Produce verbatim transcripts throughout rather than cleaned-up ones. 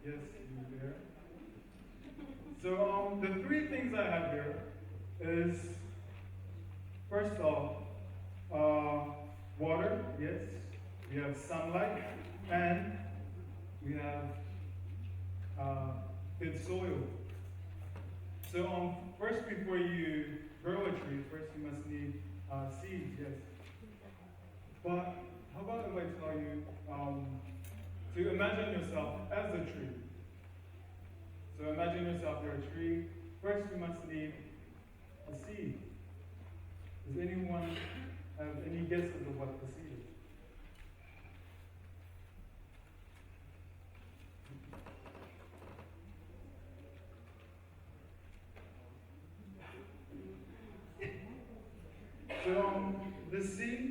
Yes, you there. So um, the three things I have here is, first off, uh, water, yes. We have sunlight, and we have uh, good soil. So um, first, before you grow a tree, first you must need uh, seeds, yes. But how about if I tell you um, to imagine yourself as a tree? So imagine yourself, you're a tree. First, you must need a seed. Does anyone have any guesses of what the seed is? So um, the seed,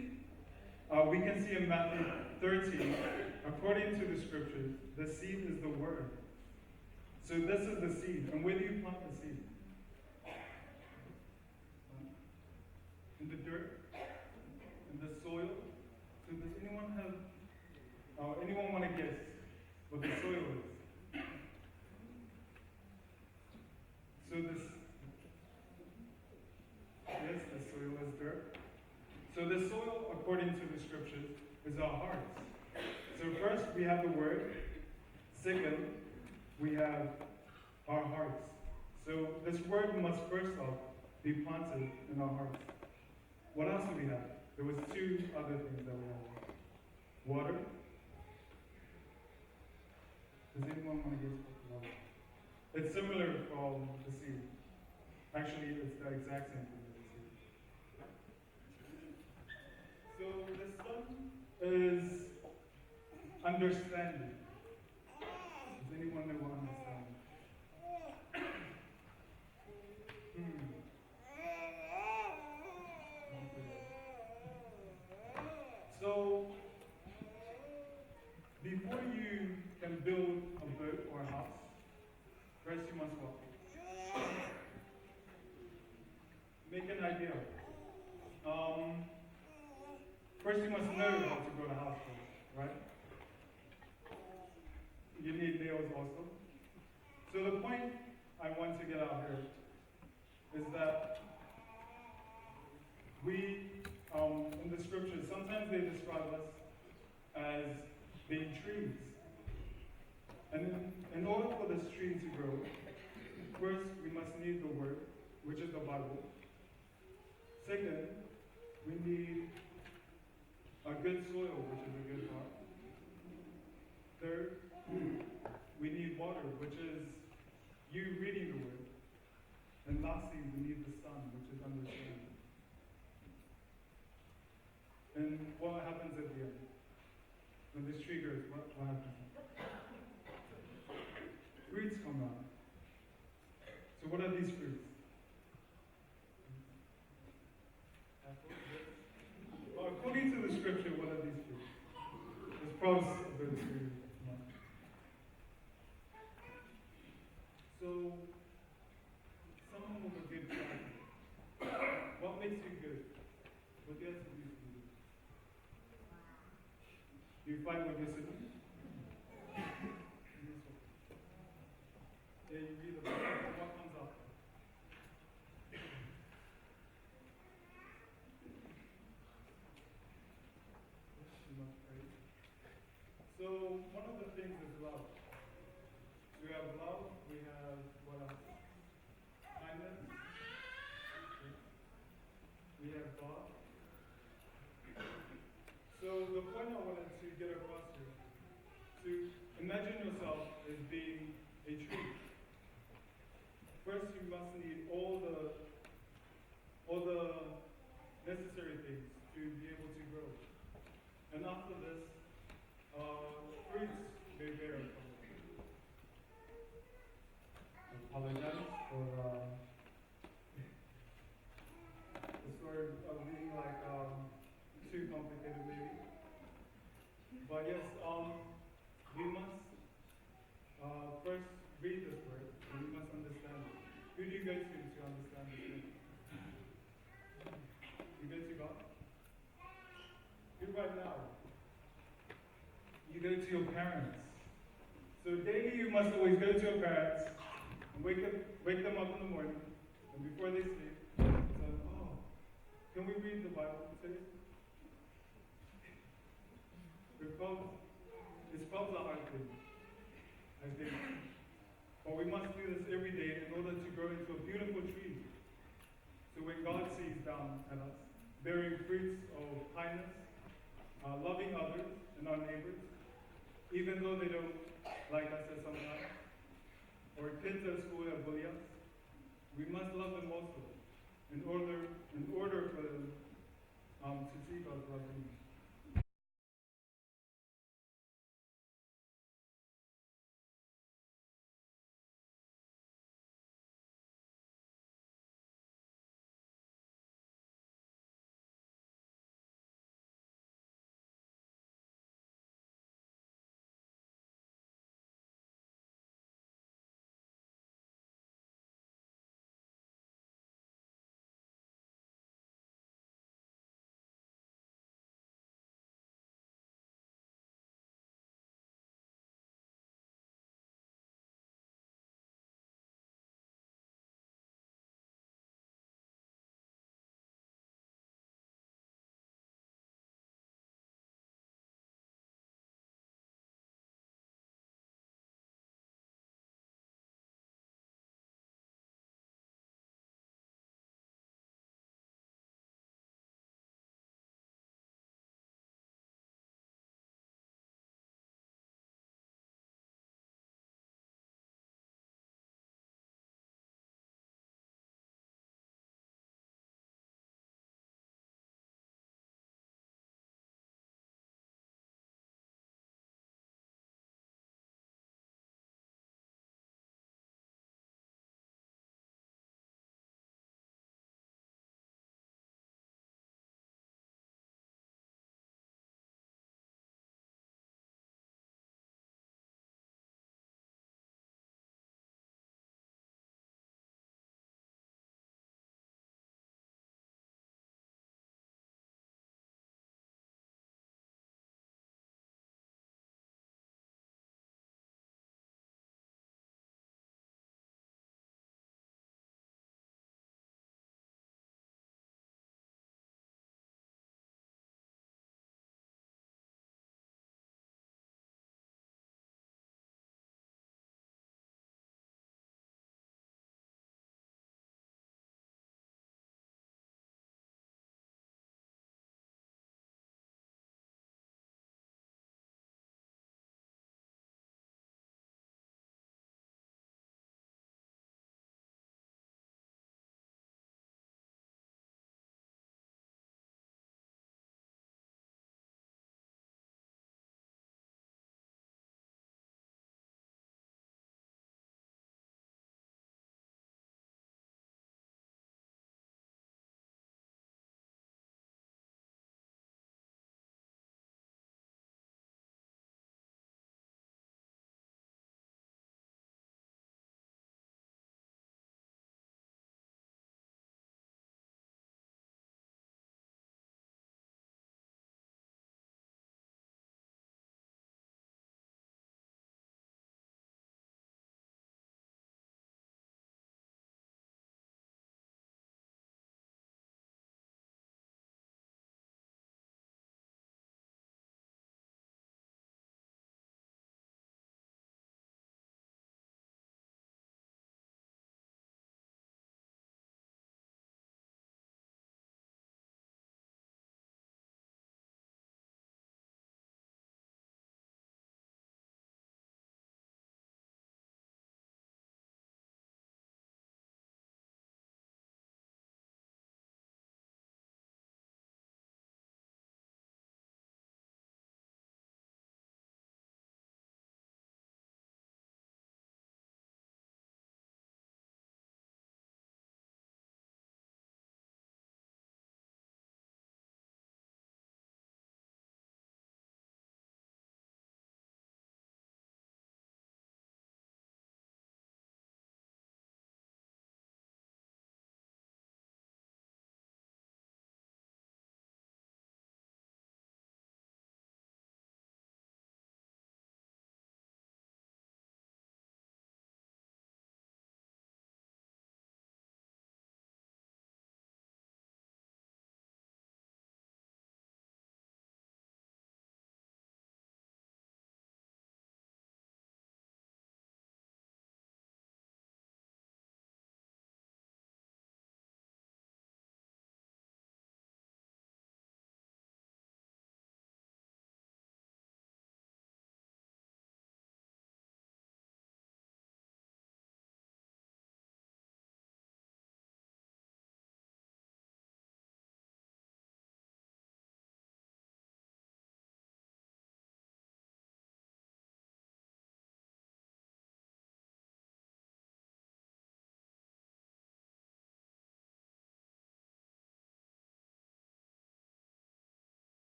uh, we can see in Matthew thirteen, according to the scriptures, the seed is the word. So this is the seed. And where do you plant the seed? In the dirt, in the soil. So does anyone have, uh, anyone want to guess what the soil is? So this, yes, the soil is dirt. So the soil, according to the scriptures, is our hearts. So first we have the word. Second, we have our hearts. So this word must first off be planted in our hearts. What else do we have? There was two other things that we had. Water. Does anyone want to guess what the water? It's similar from the sea. Actually, it's the exact same thing as the sea. So the sun is understanding. Does anyone know what understanding? Hmm. Okay. So before you can build a boat or a house, first you must what? Make an idea. Um, first, you must know how to build a house first, right? You need nails also. So the point I want to get out here is that we, um, in the scriptures, sometimes they describe us as being trees. And in, in order for this tree to grow, first we must need the word, which is the Bible. Second, we need a good soil, which is a good heart. Third, we need water, which is you reading the word. And lastly, we need the sun, which is understanding. And what happens at the end? When this tree grows, what, what happens? Fruits come out. So what are these fruits? Apples? Well, according to the scripture, what are these fruits? It's probably the two. So, someone with a good character. What makes you good? What do you have to do to be good? Do you fight with your siblings? Then you read the Bible. What comes up? Yes, you must pray. So one of the things is love. We have love, we have what else? Kindness. We have God. So the point I wanted to get across here, to imagine yourself as being a tree. First, you must need all the all the necessary things to be able to grow. And after this, uh, fruits may bear from it. I apologize for uh, the story of being like um, too complicated, maybe. But yes, um, we must uh, first read this word, and we must understand it. Who do you go to to understand this word? You go to God? Who right now? You go to your parents. So daily you must always go to your parents and wake up, wake them up in the morning, and before they sleep, say, "Oh, can we read the Bible today?" It becomes, it becomes a hard thing, I think. But we must do this every day in order to grow into a beautiful tree. So when God sees down at us, bearing fruits of kindness, uh, loving others and our neighbors, even though they don't like us at sometimes, or kids at school that bully us, we must love them also in order, in order for them, um, to see God's love in us.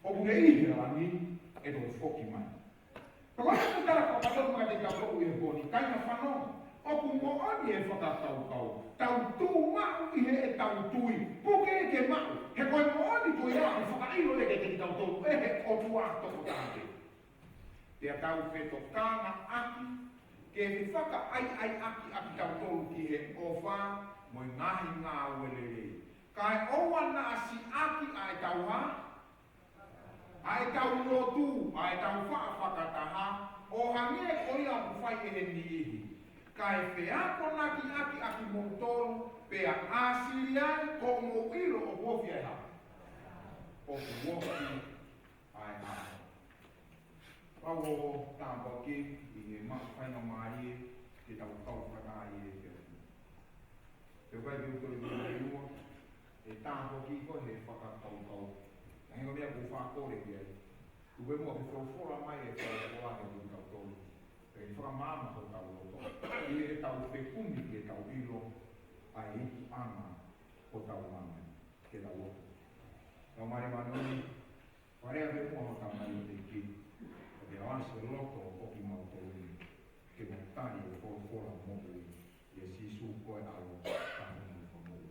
ʻOku ne ʻi he langi, ʻe toe foki mai. Pea ko e tala ko e tala mai kiate kitautolu he pō ni, kāinga fanongo, ʻoku moʻoni e fakakaukau, tau tuʻu maʻu ʻi heʻetau tui, puke ke maʻu, he ko e moʻoni ko ia ʻe fakaʻilo ʻe kiate kitautolu ʻe he ʻOtua tokotaha pē. Pea tau fetokangaʻaki, ke fefakaʻaiʻaiʻaki ʻa kitautolu ki he ʻofa mo e ngaahi ngāue lelei. Kae ʻoua naʻa siʻaki ʻa ʻetau hā, ʻa ʻetau lotu, ʻa ʻetau faʻa fakataha, ʻo hangē ko ia ʻoku fai ʻe he niʻihi. Kae feakonaki ʻaki ʻa kimoutolu, pea ʻāsili ai, ko hoʻomou ʻilo ʻoku ofi ʻa e hā? ʻOku ofi ʻa e ʻaho. Pau ʻo tāpuaki ʻi he maʻu faingamālie ke tau kau fakataha ʻi he efiafi ni. Pea ʻoku ʻikai ke u toe meʻa mai ua, ʻe tāpuaki koe he fakakaukau. Ka he ko e meʻa ʻoku ou faʻa kole ki ai. Tuku muʻa ke folofola mai e folofola kiate kitautolu. Pea ke fakamaama hotau loto. ʻI heʻetau fekumi ke tau ʻilo ʻa e ikuʻanga hotau māmani. Ke tau lotu. Tau mālie māʻoniʻoni, fakalea pē muʻa ho Tamai ʻo e ʻEiki, ʻo ke ʻoange ʻa e loto ʻo kimautolu ni, ke mau tali e folofola moʻui, ʻia Sīsū ko e ʻAlo, ko homau Fakamoʻui.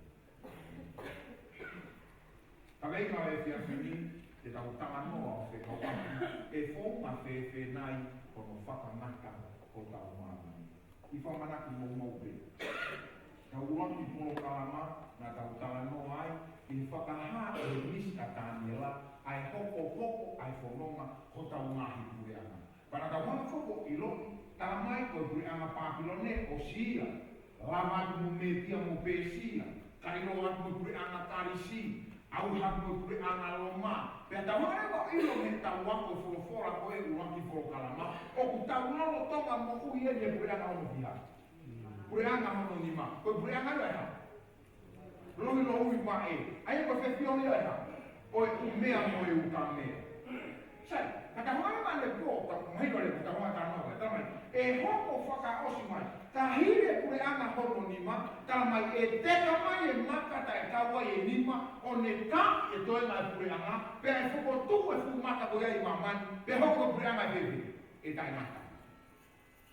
Kaveinga ʻo e efiafi ni, ke tau talanoa ʻo fekauʻaki, ʻe founga fēfē nai hono fakangata hotau māmani. ʻI he fakamanatu maumau pē. Tau ʻuluaki polokalama naʻa tau talanoa ai, ʻi he fakahā ʻe Misa Taniela, ʻa e hokohoko ʻa e fononga hotau ngaahi puleʻanga. Pea naʻa tau hanga foki ʻo ʻiloʻi, talamai ko e puleʻanga Pāpilone ʻosi ia, lava atu mo Mētia mo Pēsia, kae ʻiloa atu mo e puleʻanga Kalisi, ʻauha atu mo e puleʻanga Loma. Pea tau hanga ʻo ʻilo mei heʻetau ako e folofola ko e ʻuluaki polokalama, ʻoku tau lolotonga moʻui ʻi he puleʻanga hono fiha. Puleʻanga hono nima. Ko e puleʻanga ia ʻe hā? Lohilohuivaʻe. ʻA ia ko e fefiohi ia ʻe hā? ʻO e ʻumea mo e ukamea. Sai, ka tau hanga ʻo ʻalu pō, ka mahino leva, ka tau hanga ʻo talanoa, ka talamai, ʻe hoko fakaʻosi mai. Ka hili e puleʻanga hono nima, talamai ʻe teka mai e maka taʻe kau ai e nima, ʻo ne ka e toenga e puleʻanga, pea ʻe fokotuʻu e fuʻu maka ko ia ʻi māmani, pea hoko e puleʻanga ʻe fēfē? ʻE taʻengata.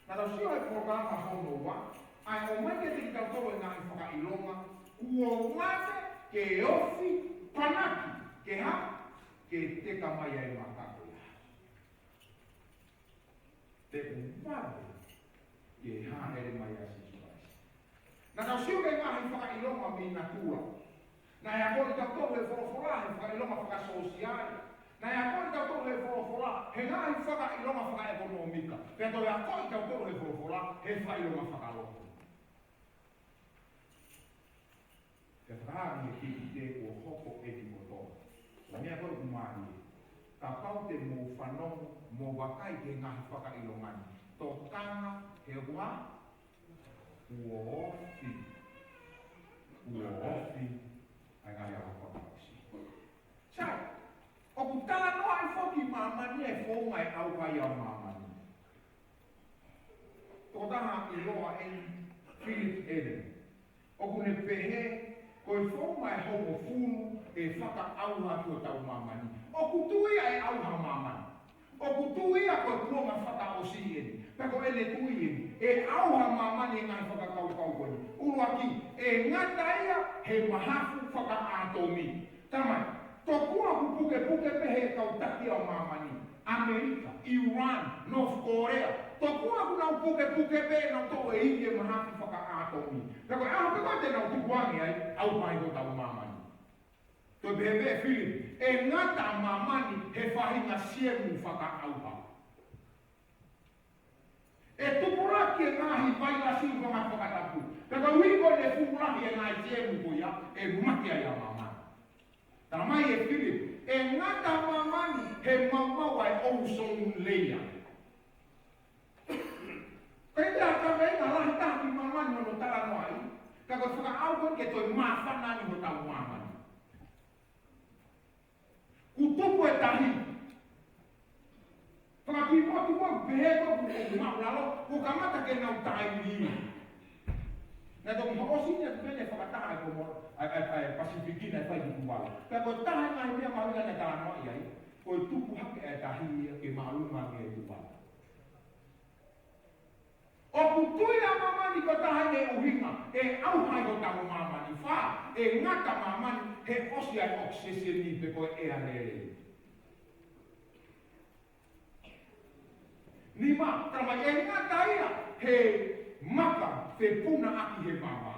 Naʻa tau sio he polokalama hono ua, ʻa e ʻomai kiate kitautolu e ngaahi fakaʻilonga, kuo vave ke ofi, panaki, ke hā, ke teka mai ai e maka ko ia. Te u vave ke hāʻele mai ʻa Sīsū Kalaisi. Naʻa tau sio ki he ngaahi fakaʻilonga mei natula. Naʻe akoʻi kitautolu he folofola he fakaʻilonga fakasōsiale. Naʻe akoʻi kitautolu he folofola he ngaahi fakaʻilonga fakaʻekonōmika. Pea toe akoʻi kitautolu he folofola he fakaʻilonga fakalotu. Ke fakahā ʻi he kikite kuo hoko ʻeni kotoa. Ko e meʻa ko ē ʻoku mālie. Kapau te mou fanongo mo vakai ki he ngaahi fakaʻilonga ni. Tokanga he ʻoku hā? Kuo ofi. Kuo ofi. ʻA e ngaahi ʻaho fakaʻosi. Sai, ʻoku talanoaʻi foki māmani e founga e ʻauha ʻa māmani. Tokotaha ʻiloa ʻeni, Philip Allen. ʻOku ne pehē, ko e founga ʻe hongofulu ʻe fakaʻauha ki hotau māmani. ʻOku tuʻu ia ʻe ʻauha māmani. ʻOku tuʻu ia ko e kuonga fakaʻosi ʻeni. Pea ko ʻene tui ʻeni, ʻe ʻauha māmani e ngaahi fakakaukau ko eni. ʻUluaki, ʻe ngata ia he mahafu fakaʻātomi. Talamai, tokua ʻoku pukepuke pē he kau taki ʻa māmani, ʻAmelika, Iran, North Korea. Tokua ʻoku nau pukepuke pē nau toʻo e ivi e mahafu fakaʻātomi. Pea ko e ʻaho pē ko ē te nau tukuange ai, ʻauha ai hotau māmani. Toe pehē pē ʻe Philip, ʻe ngata ʻa māmani he faʻahinga siemu fakaʻauha. ʻE tupulaki e ngaahi vailasi ʻi he ngaahi fakatapu. Pea ko e ʻuhi ko ʻene fuʻu lahi e ngaahi siemu ko ia, ʻe mate ai ʻa māmani. Talamai ʻe Philip, ʻe ngata ʻa māmani he maumau ʻa e ozone layer. Ko e ʻikai ke ʻi ai ha kaveinga lahi taha ki māmani hono talanoaʻi, ka ko e fakaʻau ko ē ke toe māfana ni hotau māmani. Kuo tupu e tahi. Fakakimuʻa tupu ʻoku pehē ko ē ʻoku, ʻoku māʻulalo, kuo kamata ke nau taimi. Naʻe toki hoʻosi ni atu pē ʻene fakataha ʻa e Komo-, ʻa e, ʻa e, ʻa e Pasifiki naʻe fai ki Tuvalu. Pea ko e taha e ngaahi meʻa mahuʻinga naʻe talanoaʻi ai, ko e tupu hake e tahi ia ke māʻolunga ange e tuʻa. ʻOku tui ʻa māmani ko e taha e ʻuhinga ʻe ʻauha ai hotau māmani. Fā, ʻe ngata māmani he ʻosi ʻa e ʻokiseseni pe ko e ʻea lelei. Nima, talamai ʻe ngata ia he maka fepunaʻaki he maama.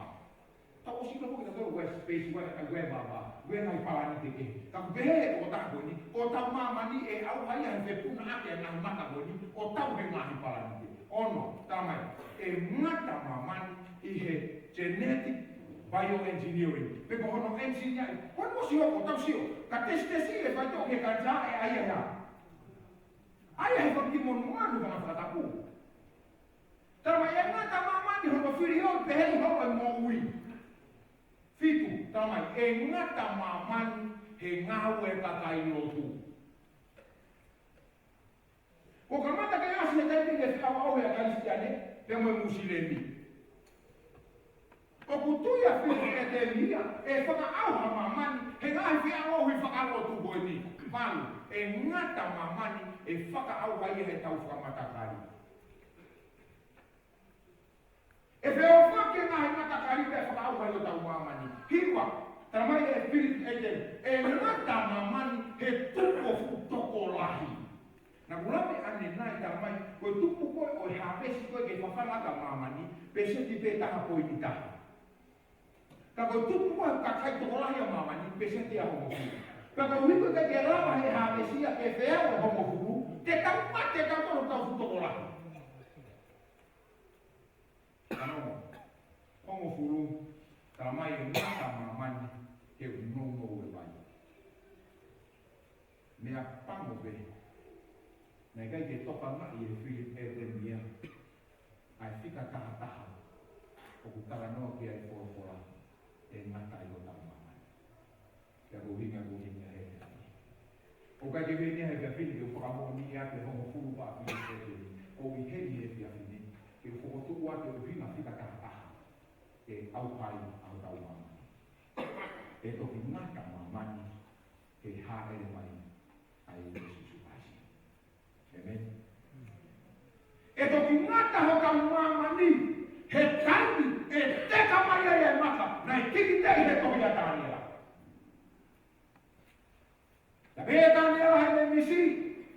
Tau ʻosi ʻilo foki ʻe tautolu ʻa e space, ʻa e, ʻa e maama, ʻa e ngaahi palanite kehe. Ka ʻoku pehē ʻe he tokotaha ko eni, ko hotau māmani ʻe ʻauha ia he fepunaʻaki e ngaahi maka ko eni, ʻo tau he ngaahi palanite. Ono, talamai, ʻe ngata māmani ʻi he genetic bioengineering. Pe ko hono engineer, ko hono sio, ko hotau sio. Ka tesitesi e faitoʻo ke ka tā e ʻai ʻa ia. ʻAi ʻa e fakakimonumanu fanga fakatapu. Talamai ʻe ngata māmani hono fili ʻo pehē ʻi hono moʻui. Fitu, talamai ʻe ngata māmani he ngāue kakai lotu. Ko e kamata ke ʻasi he taimi ni e feʻauʻauhi ʻa e Kalisitiane pea mo e Musilemi. ʻOku tui ʻa Filipi ʻEteni ia ʻe fakaʻauha māmani he ngaahi feʻauʻauhi fakalotu ko eni. Valu, ʻe ngata māmani ʻe fakaʻauha ia he tau fakamatakali. ʻE feʻauaki e ngaahi matakali pea fakaʻauha ʻi hotau māmani. Hiva, talamai ʻe Filipi ʻEteni, ʻe ngata māmani he tupu ʻo fuʻu tokolahi. Naʻa ku lave ʻanenai talamai, ko e tupu ko ē ʻo e hāvesi ko ē ke fafanga ʻa māmani, peseti pē taha poini taha. Ka ko e tupu ko ē ʻo e kakai tokolahi ʻa māmani, peseti ʻe hongofulu. Ka koeʻuhi ko e ʻikai ke lava he hāvesi ia ke feau ʻe hongofulu, te tau mate tautolu ʻo tau fuʻu tokolahi. Ano, hongofulu, talamai ʻe ngata māmani he ʻoku nounou e vai. Meʻapango pē, naʻe ʻikai ke tokangaʻi ʻe Filipi ʻEteni ia ʻa e fika taha taha ʻoku talanoa ki ai e folofola, ʻe ngata ʻi hotau māmani. Pea ko e ʻuhinga, ko e ʻuhinga he efiafi ni. ʻOku ʻikai ke ʻuhinga he efiafi ni ke u fakamoʻoniʻi atu e hongofulu ʻa Filipi ʻEteni. ʻOku ʻi heni he efiafi ni ke u fokotuʻu atu e ʻuhinga fika taha taha ke ʻauha ai ʻa hotau māmani. ʻE toki ngata māmani he hāʻele mai ʻa e ʻEiki ko Sīsū Kalaisi. ʻĒmeni. ʻE toki ngata hotau māmani he taimi ʻe teka mai ai e maka naʻe kikiteʻi he tohi ʻa Taniela. Naʻe pehē ʻe Taniela heʻene misi,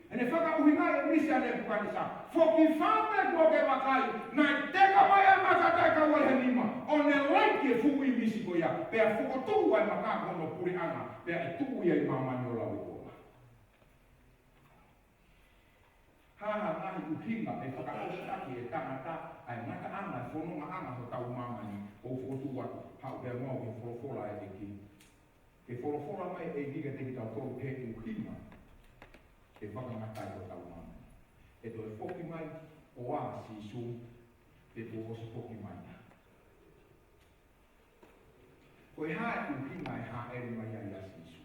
heʻene fakaʻuhingaʻi e misi ʻa Nepukanesa: Foki fā pē kuo ke vakai, naʻe teka mai e maka taʻe kau ai ha nima, ʻo ne laiki e fuʻu ʻīmisi ko ia, pea fokotuʻu ʻa e maka ko hono puleʻanga, pea ʻe tuʻu ia ʻi māmani ʻo lauikuonga. Ha, ha ngaahi ʻuhinga ʻe fakaʻosi ʻaki ʻe he tangata ʻa e ngataʻanga, ʻa e fonongaʻanga hotau māmani, ʻoku ou fokotuʻu atu, haʻu pea mo au ki he folofola ʻa e ʻEiki. Ke folofola mai e ʻEiki kiate kitautolu ki he ʻuhinga ʻe fakangata ai hotau māmani. ʻE toe foki mai ʻo ʻā ʻa Sīsū, pe kuo ʻosi foki mai ia. Ko e hā e ʻuhinga e hāʻele mai ai ʻa Sīsū?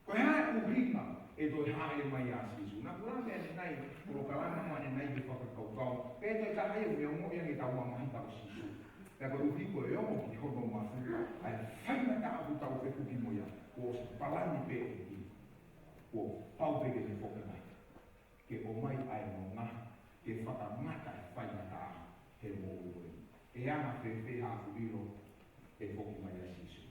Ko e hā e ʻuhinga e toe hāʻele mai ʻa Sīsū? Naʻa ku lave ʻanenai, polokalama ʻanenai ki he fakakaukau, pe toe taha ia ʻoku ne ongoʻi ange ʻetau mamahi ʻa Sīsū. Pea koeʻuhi ko e ongo ki hono mafu, ʻa e faingataʻa ʻoku tau fekuki mo ia, kuo ʻosi palani pē ʻe ia. Kuo pau pē ke ne foki mai ke ʻomai ʻa e nonga ke fakangata e faingataʻa he moʻui ko eni. ʻE anga fēfē haʻaku ʻilo e foki mai ʻa Sīsū?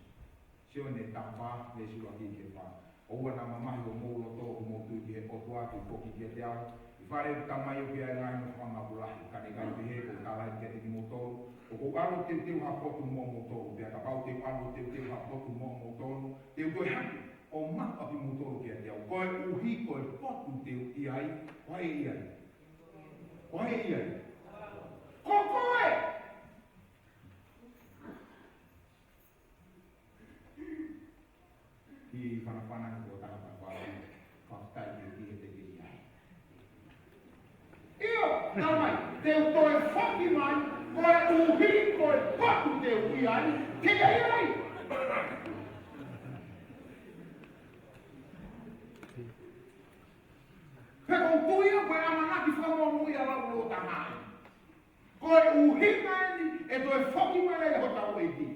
Sione taha fā, veesi ʻuluaki ki he fā. ʻOua naʻa mamahi homou loto, ʻoku mou tui ki he ʻOtua, ke foki kiate au. ʻI fale ʻeku Tamai ʻoku ʻi ai e ngaahi nofoʻanga ʻoku lahi. Ka naʻe ʻikai pehē, ʻoku ou talaatu kiate kimoutolu, ʻoku ou ʻalu ʻo teuteu ha potu moʻomoutolu. Pea kapau te u ʻalu ʻo teuteu ha potu moʻomoutolu, te u toe hake ʻo maʻu ʻa kimoutolu kiate au, koeʻuhi ko e potu te u ʻi ai, ko hai ʻe ʻi ai? Ko hai ʻe ʻi ai? Ko koe! Kiʻi fanafana ni ko e taha fafau, fakafetaʻi ki he ʻEiki he te ke ʻi ai. ʻIo, talamai, te u toe foki mai, koeʻuhi ko e potu te u ʻi ai, ke ʻi ai. Pea ʻoku ou tui ia ko e ʻamanaki fakamoʻoni ia ʻa e laulau taha ē. Ko e ʻuhinga eni e toe foki mai ai hotau ʻEiki.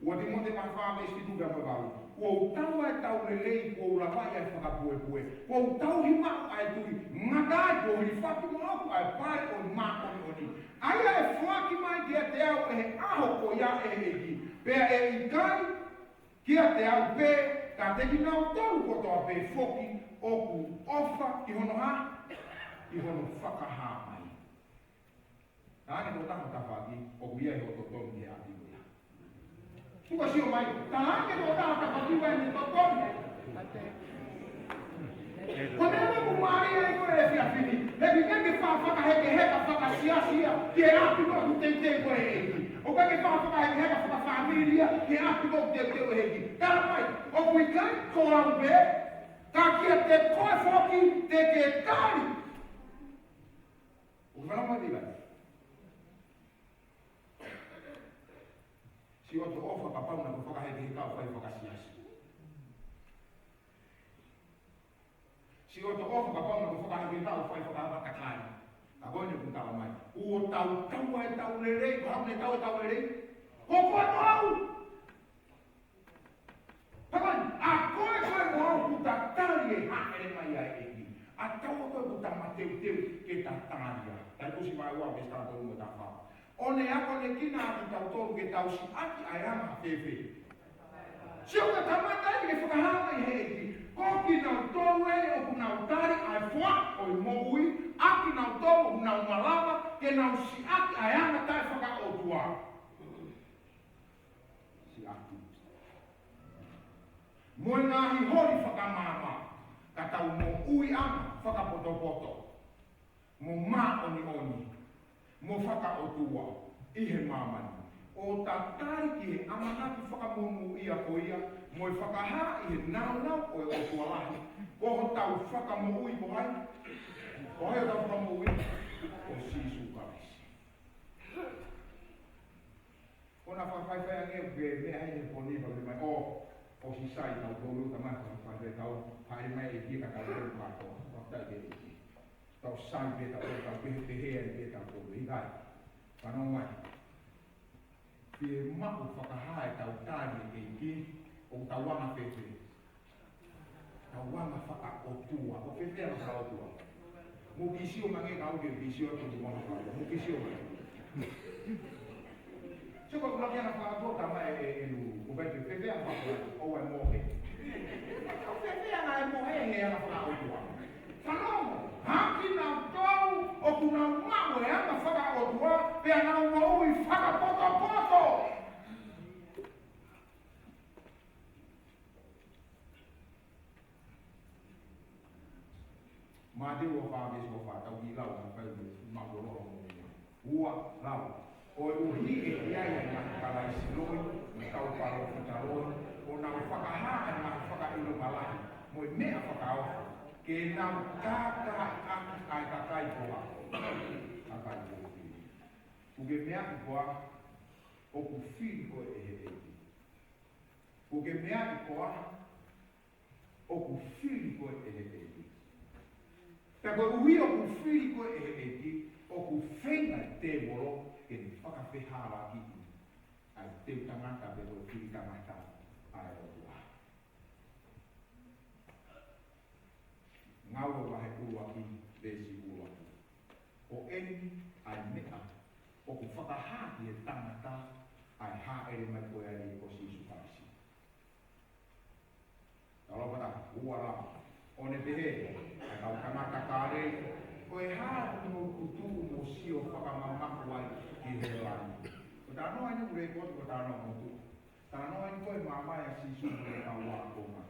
Ua Tīmote vahe fā veesi fitu pea mo e valu. Kuo u tau ʻa e tau lelei, kuo u lavaʻi ʻa e fakapuepue. Kuo u tauhi maʻu ʻa e tui, ngata ai kuo hilifaki moʻoku ʻa e pai ʻo e māʻoniʻoni. ʻA ia ʻe foaki mai kiate au ʻe he ʻaho ko ia ʻe he ʻEiki. Pea ʻe ʻikai kiate au pē, ka te kinautolu kotoa pē foki ʻoku ʻofa ki hono hā? Ki hono fakahā mai. Talaange ʻe he tokotaha tafaʻaki ʻoku ʻi ai hoʻo totonu he ʻapi ko ia. Tuku ke sio mai, talaange ʻe he tokotaha tafaʻaki ʻoku ʻi ai hono totonu. Ko e meʻa ʻoku mālie ai ko e efiafi ni, he ʻikai ke fa-, fakahekeheka fakasiasi ia ki he ʻapi ko ē ʻoku teuteu ko ē ʻe he ʻEiki. ʻOku ʻikai ke fa-, fakahekeheka fakafāmili ia ki he ʻapi ko ē ʻoku teuteu ʻe he ʻEiki. Tala mai, ʻoku ʻikai ko au pē, ka kiate koe foki te ke tali. ʻOku fanongo mai, Levi? Sio atu ʻofa kapau naʻa ke fakahekeheka ʻo fai fakasiasi. Sio atu ʻofa kapau naʻa ke fakahekeheka ʻo fai fakafakakai. Ka ko eni ʻoku tala mai, kuo tau tau ʻa e tau lelei, ko hai naʻe tau ʻa e tau lelei? Ko koe mo au. Pea ko eni, ʻa koe ko ē mo au ʻoku ta tali e hāʻele mai ʻa e ʻEiki. ʻA taua ko ē ʻoku ta mateuteu ke ta tali ia. Taitusi vahe ua veesi taha tolu mo e taha fā. ʻO ne akonekina kitautolu ke tau siʻaki ʻa e anga fēfē? Sio ka kamata eni ke fakahā mai ʻe he ʻEiki, ko kinautolu eni ʻoku nau tali ʻa e foaki ʻo e moʻui, ʻa kinautolu ʻoku nau malava ke nau siʻaki ʻa e anga taʻefakaʻotua. Siʻaki. Mo e ngaahi holi fakamaama, ka tau moʻui ʻanga fakapotopoto, mo māʻoniʻoni, mo fakaʻotua ʻi he māmani. ʻO ta tali ki he ʻamanaki fakamonūʻia ko ia, mo e fakahā ʻi he nāunau ʻo e ʻOtua lahi, ko hotau fakamoʻui ko hai? Ko hai hotau fakamoʻui? Ko Sīsū Kalaisi. Ko ʻena fakafaifai ange ʻoku ke meʻa heni he pō ni pea ke mai, ʻo, ʻosi sai tautolu, tamai fakafaifai tau, haʻele mai e ʻEiki ka tautolu kātoa, fakafetaʻi ki he ʻEiki. Tau sai pē tautolu, tau pehē pehē ai pē tautolu, ʻikai. Fanongo mai. Fiemaʻu fakahā ʻetau tali e ʻEiki, ʻoku tau anga fēfē? Tau anga fakaʻotua. ʻOku fēfē anga fakaʻotua? Mou kiʻi sio mai ange kau ke kiʻi sio atu ki he anga fakaʻotua. Mou kiʻi sio mai. Sio ko e ʻuluaki anga fakaʻotua, tamai ʻe, ʻe, ʻe lu. Ko e fēfē anga fakaʻotua? ʻOua ʻe mohe. ʻOku fēfē anga e mohe he anga fakaʻotua? Fanongo, ʻa kinautolu ʻoku nau maʻu e anga fakaʻotua, pea nau moʻui fakapotopoto. Mātiu ua fā veesi ua fā, tau kiʻi lau, ka fai mai, mālōlō mo e ua lau. Koeʻuhi ʻe ʻi ai ʻa e ngaahi Kalaisi loi, mo e kau palōfita loi, ʻo nau fakahā ʻa e ngaahi fakaʻilonga lahi, mo e meʻa fakaofo, ke nau kākaaʻaki ʻa e kakai ko ā? Kakai ko ē. ʻOku ke meaʻi koā ʻoku fili koe ʻe he ʻEiki? ʻOku ke meaʻi koā ʻoku fili koe ʻe he ʻEiki? Pea koeʻuhi ʻoku fili koe ʻe he ʻEiki, ʻoku feinga e tēvolo ke ne fakafehālaaki ʻa e teu tangata pe ko e fili tangata ʻa e ʻOtua. Ngāue vahe ʻuluaki, veesi ʻuluaki. Ko eni ʻa e meʻa ʻoku fakahā ki he tangata ʻa e hāʻele mai ko ia ʻa e ʻEiki ko Sīsū Kalaisi. Tau lau fakataha, ua lau. ʻO ne pehē, ʻa e kau tangata Kāleli, ko e hā ʻoku mou tutuʻu mo sio fakamamaʻu ai ki he langi? Ko e talanoa eni ʻoku lēkooti ko e talanoa motuʻa. Talanoa eni ko e mamahi ʻa Sīsū mo e kau ākonga.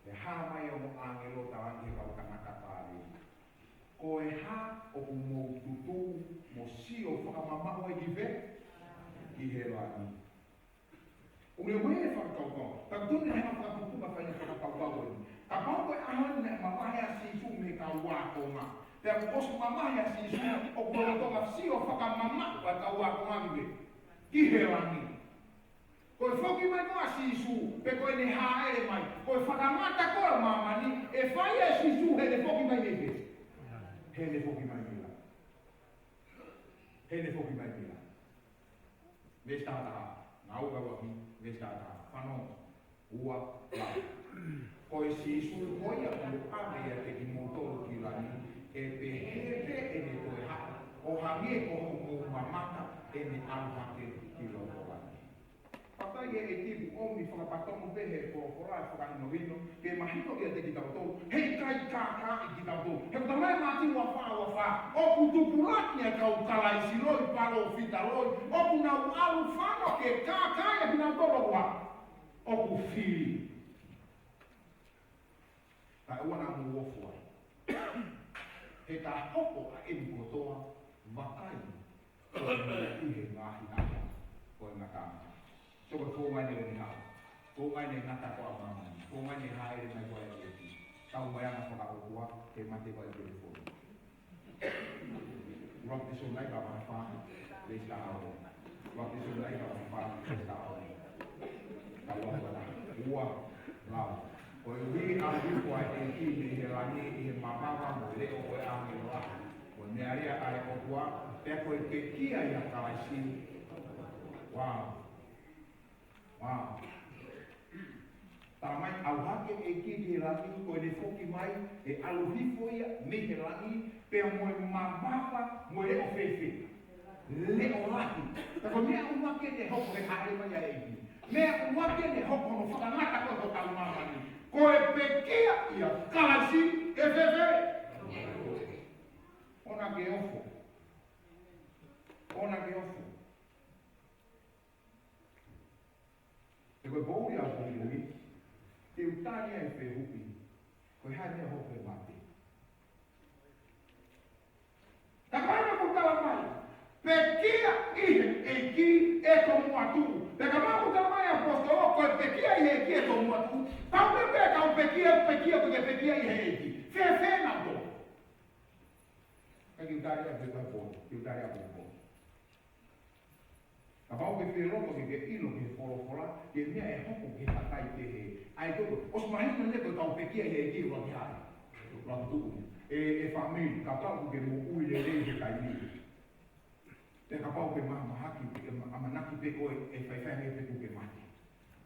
ʻE hā mai ʻa e ongo ʻāngelo, talaange ki he kau tangata Kāleli, ko e hā ʻoku mou tutuʻu mo sio fakamamaʻu ai ki fē? Ki he langi. ʻOku ne ʻomai e fakakaukau. Tautolu ne hanga fakapupunga fai e fakakaukau eni. Kapau ko e ʻaho ni naʻe mamahi ʻa Sīsū mo e kau ākonga, pea kuo ʻosi mamahi ʻa Sīsū, ʻoku lolotonga sio fakamamaʻu ʻa e kau ākonga ki fē? Ki he langi. Ko e foki mai ko ē ʻa Sīsū, pe ko ʻene hāʻele mai, ko e fakamata ko ē ʻo māmani, ʻe fai ʻe Sīsū heʻene foki mai mei fē? Heʻene foki mai mei langi. Heʻene foki mai mei langi. Veesi taha taha, Ngāue vahe ʻuluaki, veesi taha taha, fanongo. Ua, lau. Ko e Sīsū ko ia ʻoku ʻave ʻiate kimoutolu ki langi, ʻe pehē pē ʻene toe haʻu, ʻo hangē ko hoʻomou mamata ʻene ʻalu hake ki lotolahi. Pea ʻi he ʻEiki ʻoku ʻomi fakapatonu pē he folofola ʻa e fakahinohino, ke mahino ʻiate kitautolu, heʻikai kākaaʻi kitautolu. He ʻoku talamai ʻe Mātiu ua fā ua fā, ʻoku tupulaki ʻa e kau Kalaisi loi, palōfita loi, ʻoku nau ʻalu fano ke kākaaʻi ʻa kinautolu ʻoku ʻa, ʻoku fili. Kae ʻoua naʻa mou ofo ai. He ka hoko ʻa eni kotoa, vakai, ko e meʻa ʻi he ngaahi ʻaho, ko e ngataʻanga. So ko e founga eni ʻo e ʻaho. Founga eni ngata ko ā māmani. Founga eni hāʻele mai ko ā e ʻEiki. Tau mai ʻa e fakaʻotua, he mate ko ā e telefoni. ʻUluaki Tesalonaika vahe fā, veesi taha ono. ʻUluaki Tesalonaika vahe fā, veesi taha ono. Taha ono, ua, lau. Koeʻuhi ʻalu hifo ʻa e ʻEiki mei he langi ʻi he mavava mo e leʻo ʻo e ʻāngelo lahi, mo e meʻalea ʻa e ʻOtua, pea ko e pekia ʻia Kalaisi. Wow. Wow. Talamai ʻalu hake e ʻEiki ki he langi, ko ʻene foki mai, ʻe ʻalu hifo ia mei he langi, pea mo e mavava, mo e leʻo fēfē? Leʻo lahi. Pea ko e meʻa ʻuluaki ʻe hoko he hāʻele mai ʻa e ʻEiki. Meʻa ʻuluaki ʻe hoko hono fakangata ko ē hotau māmani, ko e pekia ʻia Kalaisi, ʻe fēfē? ʻOua naʻa ke ofo. ʻOua naʻa ke ofo. He ko e poʻuli ʻapongipongi, te u tali ʻa e fehuʻi, ko e hā e meʻa ʻe hoko he mate? Talamai ʻoku talamai, pekia ʻi he ʻEiki ʻe tomuʻa tuʻu. Pea talamai ʻoku talamai ʻe he ʻaposetolo, ko e pekia ʻi he ʻEiki ʻe tomuʻa tuʻu. Pau pē ke tau pekia, pekia, pekia, pekia ʻi he ʻEiki. Fēfē nautolu? Ka ke u tali ʻa e fehuʻi, ke u tali ʻa e fehuʻi. Kapau ʻoku ke fie loto ke ke ʻilo ki he folofola, ki he meʻa ʻe hoko ki he kakai pehē. ʻAi ko ē, ʻosi mahino nē ko e kau pekia ʻi he ʻEiki ʻoku ʻikai ke hā, ʻoku tuʻu. ʻE, ʻe fāmili, kapau ʻoku ke moʻui lelei he taimi ni. Pea kapau ʻoku ke mahamahaki, ʻoku ke ma-, ʻamanaki pē koe, ʻe faifai ange pē kuo ke mate.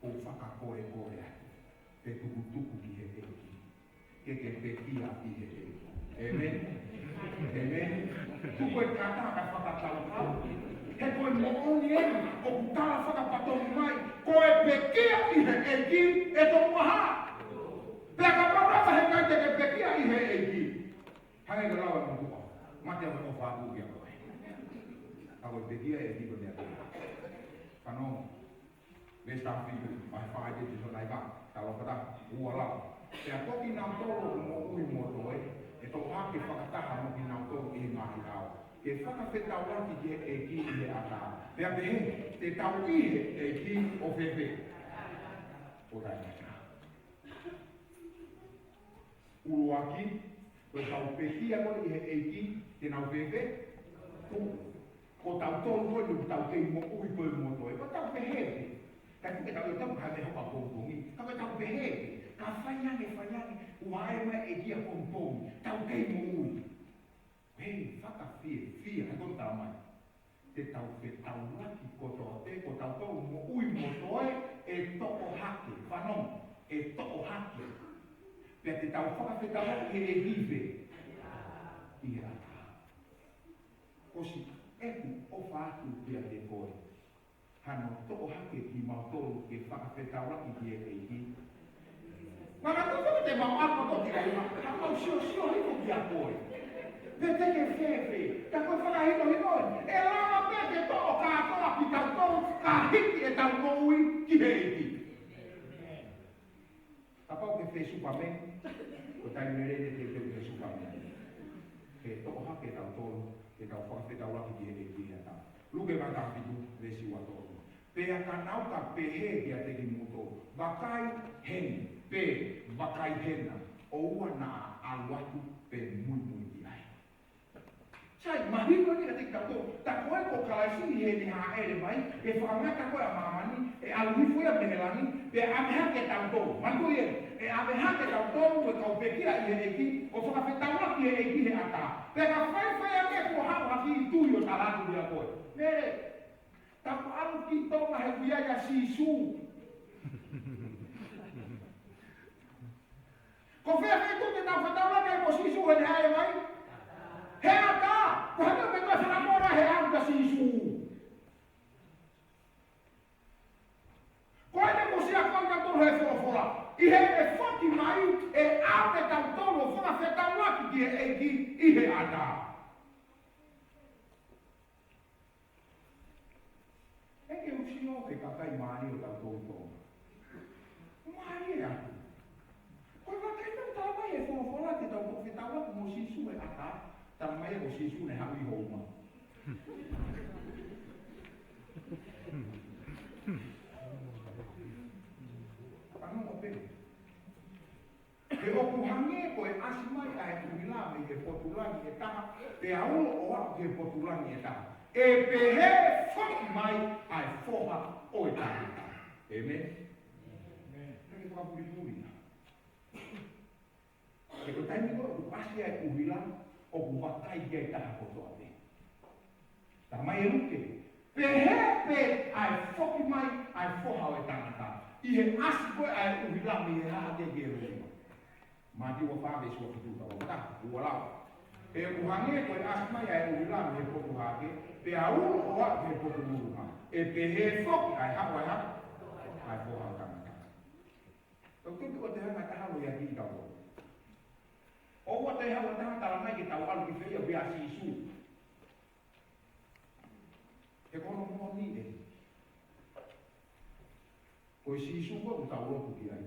ʻOku fakakoekoe atu. Ke tukutuku ki he ʻEiki. Ke ke pekia ʻi he ʻEiki. ʻĒmeni. ʻĒmeni. Tuku e kata ka fakakaukau. He ko e moʻoni eni, ʻoku tala fakapatonu mai, ko e pekia ʻi he ʻEiki ʻe tomuʻa hā? Pea kapau leva heʻikai te ke pekia ʻi he ʻEiki, hangē ko e lau ʻa e motuʻa, mate ʻa e motuʻa ʻoku ʻikai ke ʻi ai. Ka ko e pekia ʻi he ʻEiki ko e meʻa pē. Fanongo. Veesi taha fitu, vahe fā ʻi he Tesalonaika, taha ua, taha ua, lau. Pea ko kinautolu ʻoku moʻui mo toe, ʻe toʻo hake fakataha mo kinautolu ʻi he ngaahi ʻao, ke fakafetaulaki ki he ʻEiki ʻi he ʻatā. Pea pehē, te tau ʻi he ʻEiki ʻo fēfē? ʻO taʻengata. ʻUluaki, ko e kau pekia ko ē ʻi he ʻEiki, te nau fēfē? Tuʻu. Ko tautolu ko ē ʻoku tau kei moʻui ko ē mo toe, ko ʻetau pehē pē. Ka ʻoku ke tau ʻi he tau ka ne hoka pongipongi, ka ko ʻetau pehē pē. Ka fai ange, fai ange, ʻoua ʻe mai e kia pongipongi, tau kei moʻui. Hei, fakafiefia, he ko e talamai. Te tau fetaulaki kotoa pē, ko tautolu moʻui mo toe, ʻe toʻo hake, fanongo, ʻe toʻo hake. Pea te tau fakafetaulaki he ʻEiki fē? ʻI he ʻatā. ʻOsi ʻeku ʻofa atu kiate koe. Hano toʻo hake kimautolu ke fakafetaulaki ki he ʻEiki. Manatuʻi foki te mau ako ko ki ai ma, ka mau siosio hifo kia koe. Pe te ke fēfē, ka ko e fakahinohino ē. ʻE lava pē ke toʻo kātoa kitautolu, ka hiki ʻetau moʻui ki he ʻEiki. Kapau ke fē Superman, ko e taimi lelei te ke fē Superman. Ke toʻo hake tautolu, ke tau fakafetaulaki ki he ʻEiki he ʻatā. Luke vahe taha fitu, veesi ua tolu. Pea ka nau ka pehē kiate kimoutolu, vakai heni, pe vakai hena, ʻoua naʻa ʻalu atu pe muimui ki ai. Sai, mahino eni kiate kitautolu, tā ko ē ko Kalaisi ʻi heʻene hāʻele mai, ʻe fakangata ko ē ʻa māmani, ʻe ʻalu hifo ia mei he langi, pea ʻave hake tautolu. Manatuʻi ē, ʻe ʻave hake tautolu, ʻe kau pekia ʻi he ʻEiki, ʻo fakafetaulaki ki he ʻEiki he ʻatā. Pea ka faifai ange kuo haʻu ha kiʻi tui ʻo tala atu kia koe, Mele, tau ʻalu ki Tonga he ʻoku ʻi ai ʻa Sīsū. Ko fē feituʻu te tau fetaulaki ai mo Sīsū heʻene hāʻele mai? He ʻatā. Ko e hā e meʻa ʻoku fakamolemole he ʻalu kia Sīsū? Ko ʻene ʻosi ʻa kitautolu he folofola, ʻi heʻene foki mai, ʻe ʻave kitautolu ʻo fakafetaulaki ki he ʻEiki ʻi he ʻatā. ʻE ke usi o ke kakai mālie ʻo tautolu Tonga. Mālie atu. Ko e vakai naʻe tala mai he folofola te tau toki fetaulaki mo Sīsū he ʻatā, tala mai ko Sīsū naʻe haʻu ʻi Houma. Fanongo pē. He ʻoku hangē ko e ʻasi mai ʻa e ʻuhila mei he potu langi ʻe taha, pea ulo ʻo aʻu ki he potu langi ʻe taha, ʻe pehē foki mai ʻa e Foha ʻo e Tangata. ʻĒmeni. ʻĒmeni. Naʻe fakapulipuli ia. He ko e taimi ko ē ʻoku ʻasi ai e ʻuhila, ʻoku vakai ki ai e taha kotoa pē. Tala mai ʻe Luke, pehē pē ʻa e foki mai ʻa e Foha ʻo e Tangata, ʻi he ʻasi ko ē ʻa e ʻuhila mei he hahake ki he luluma. Mātiu uofā veesi uofitu, tau lau ʻa e ua lau. He ʻoku hangē ko e ʻasi mai ʻa e ʻuhila mei he potu hahake, pea ulo ʻo aʻu ki he potu luluma, ʻe pehē foki ʻa e haʻu ʻa e hā? ʻA e Foha ʻo e Tangata. Tau tuku ʻo te hanga ʻe taha ʻo ia ki tau. ʻOua te haʻu ha taha ʻo tala mai ke tau ʻalu ki fē ia pea Sīsū. He ko hono moʻoni ē. Ko e Sīsū ko ē ʻoku tau lotu ki ai,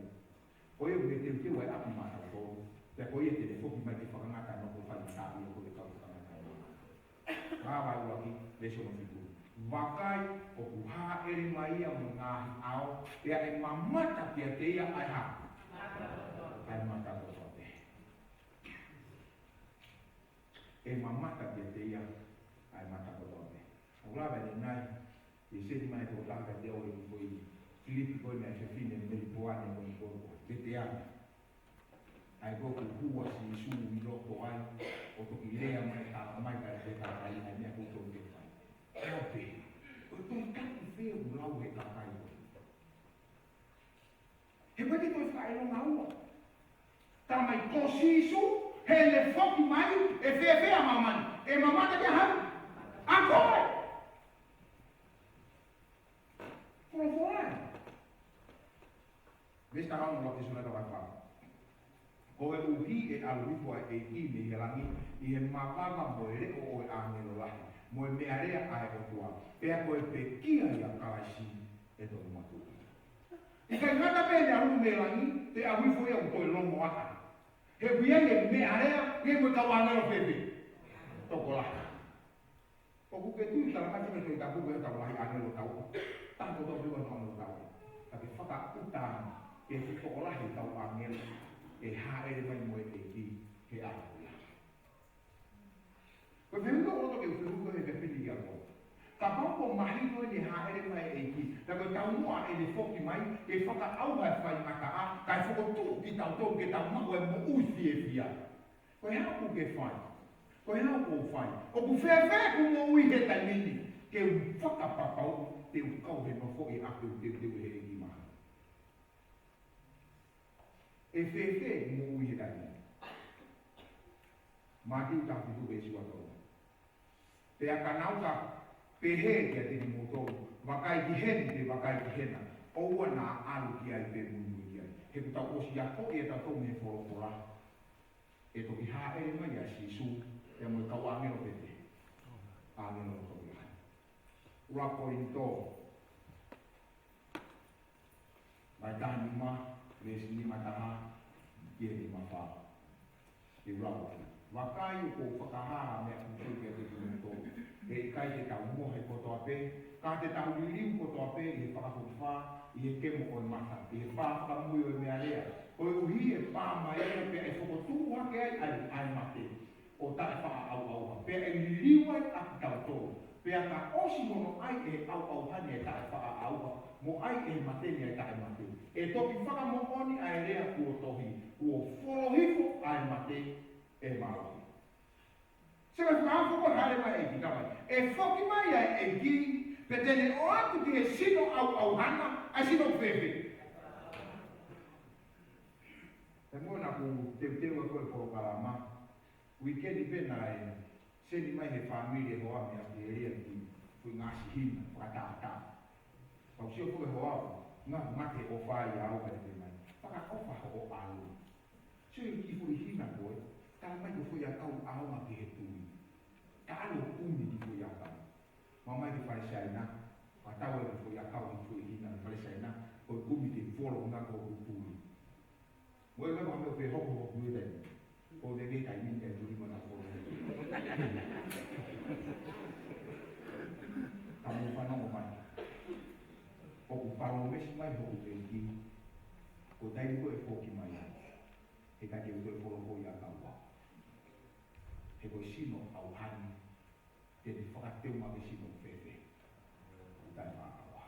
ko ia ʻoku ne teuteu ʻa e ʻapi maʻatautolu. Pea ko ia te ne foki mai ke fakangata hono faingataʻaʻia ko e kau fakangata. Ngāue ʻuluaki, veesi hono fitu. Vakai, ʻoku hāʻele mai ia mo e ngaahi ʻao, pea ʻe mamata kiate ia ʻa e hā? ʻA e mata kotoa pē. ʻE mamata kiate ia ʻa e mata kotoa pē. ʻOku lava ʻeni nai, ʻi he seti mai ko e taha kiate au ʻi ko e kilipi ko eni ʻa e fefine mei Poane ko eni ko e, ko e Vete Ane. ʻA ia ko ē ʻoku hū ʻa Sīsū ʻi loto ai, ʻo toki lea mai, tala mai ka e kakai, ʻa e meʻa ko ē ʻoku totonu ke fai. ʻE au pē, ko e tohi tapu fē ʻoku lau he kakai ko ē? He ko e te toe fakaʻilonga ua. Tala mai ko Sīsū, heʻene foki mai, ʻe fēfē ʻa māmani? ʻE mamata ki ai ha? ʻA koe. Folofola ē. Veesi taha ono ʻo Lātēsoni taha fā. Koeʻuhi ʻe ʻalu hifo ʻa e ʻEiki mei he langi ʻi he mavava mo e leʻo ʻo e ʻāngelo lahi, mo e meʻalea ʻa e ʻOtua, pea ko e pekia ʻia Kalaisi ʻe tonu matuʻu. ʻIkai ngata pē heʻene ʻalu mei langi, pea ʻalu hifo ia ʻo toe longo ʻaʻana. He ʻoku ʻi ai e meʻalea, ʻi ai mo e kau ʻāngelo fēfē? Tokolahi. ʻOku ke tui tala mai ʻe he Tohi Tapu ko e tau lahi ʻāngelo tau. Taha kotoa pē ʻoku ʻi ai e ʻāngelo tau. Ka ke fakaʻuta ange, ke tokolahi e kau ʻāngelo ʻe hāʻele mai mo e ʻEiki he ʻaho ko ia. Ko e fehuʻi ʻoku ou loto ke u fehuʻi ko e he pili ia ko. Kapau ʻoku mahino ʻene hāʻele mai e ʻEiki, pea ko e taumuʻa ʻene foki mai, ke fakaʻauha e faingataʻa, kae fokotuʻu kitautolu ke tau maʻu e moʻui fiefia. Ko e hā ʻoku ke fai? Ko e hā ʻoku ou fai? ʻOku fēfē ʻeku moʻui he taimi ni? Ke u fakapapauʻi te u kau he nofoʻi ʻaʻaku ʻoku teuteu ʻe he ʻEiki maʻaku. ʻE fēfē ʻeku moʻui he taimi ni? Mātiu taha fitu veesi ua tolu. Pea ka nau ka pehē kiate kimoutolu, vakai ki heni pe vakai ki hena, ʻoua naʻa ʻalu ki ai pe muimui ki ai. He kuo tau ʻosi akoʻi ʻe tautolu mei he folofola, ʻe toki hāʻele mai ʻa Sīsū, pea mo e kau ʻāngelo pē te. ʻĀngelo ʻo e ʻOtua. Ua Kolinitō. Vahe taha nima, veesi nima taha, ki he nima fā. Ke u lau atu. Vakai ʻoku ou fakahā ha meʻa pupū kiate kimoutolu. He ʻikai te tau mohe kotoa pē, ka te tau liliu kotoa pē ʻi he fakafokifā, ʻi he kemo ʻo e mata, ʻi he pā fakamui ʻo e meʻalea. Koeʻuhi ʻe pā mai ia pea ʻe fokotuʻu hake ai ʻa e, ʻa e mate ʻo taʻefaʻaʻauʻauha, pea ʻe liliu ai ʻa kitautolu. Pea ka ʻosi hono ʻai ʻe he ʻauʻauha ni ʻa e taʻefaʻaʻauha, mo ʻai ʻe he mate ni ʻa e taʻemate, ʻe toki fakamoʻoni ʻa e lea kuo tohi, kuo folo hifo ʻa e mate ʻe mālohi. Sio ki he fakaʻaufuli ko e hāʻele mai e ʻEiki, tala mai, ʻe foki mai ʻa e ʻEiki, pea te ne ʻoatu ki he sino ʻauʻauha na, ʻa e sino fēfē? He mo na ku teuteu ʻa e polokalama. Uike ni pē naʻe seni mai he fāmili ʻe hoa mei ʻAositelēlia ki he ngaahi hina fakatātā. Pea u sio ko e hoa, ngā mate ʻofa ia au ka te pē mai. Fakaʻofa hoʻo ʻalu. Sio ki he foʻi hina ko ē, tala mai ko e foʻi ʻakau ʻaonga ki he tui. Ka ʻalu kumi ki he foʻi ʻakau. Mamahi ki fale Siaina, ka tau e foʻi ʻakau ki he foʻi hina fale Siaina, ko e kumi ke folo ngā ko e tui. Mo e ngā mea pē hoko hoko ʻi he taimi. Ko e veve taimi ni kai tui mana folo. Ka mou fanongo mai. ʻOku palōmesi mai hoku ʻEiki. Ko e taimi ko ē ʻe foki mai ai. He ka ke uto e folo ko ia kau. He ko e sino ʻauhani. Te ne fakateu mai ke sino fēfē. ʻOku taʻefakaʻauha.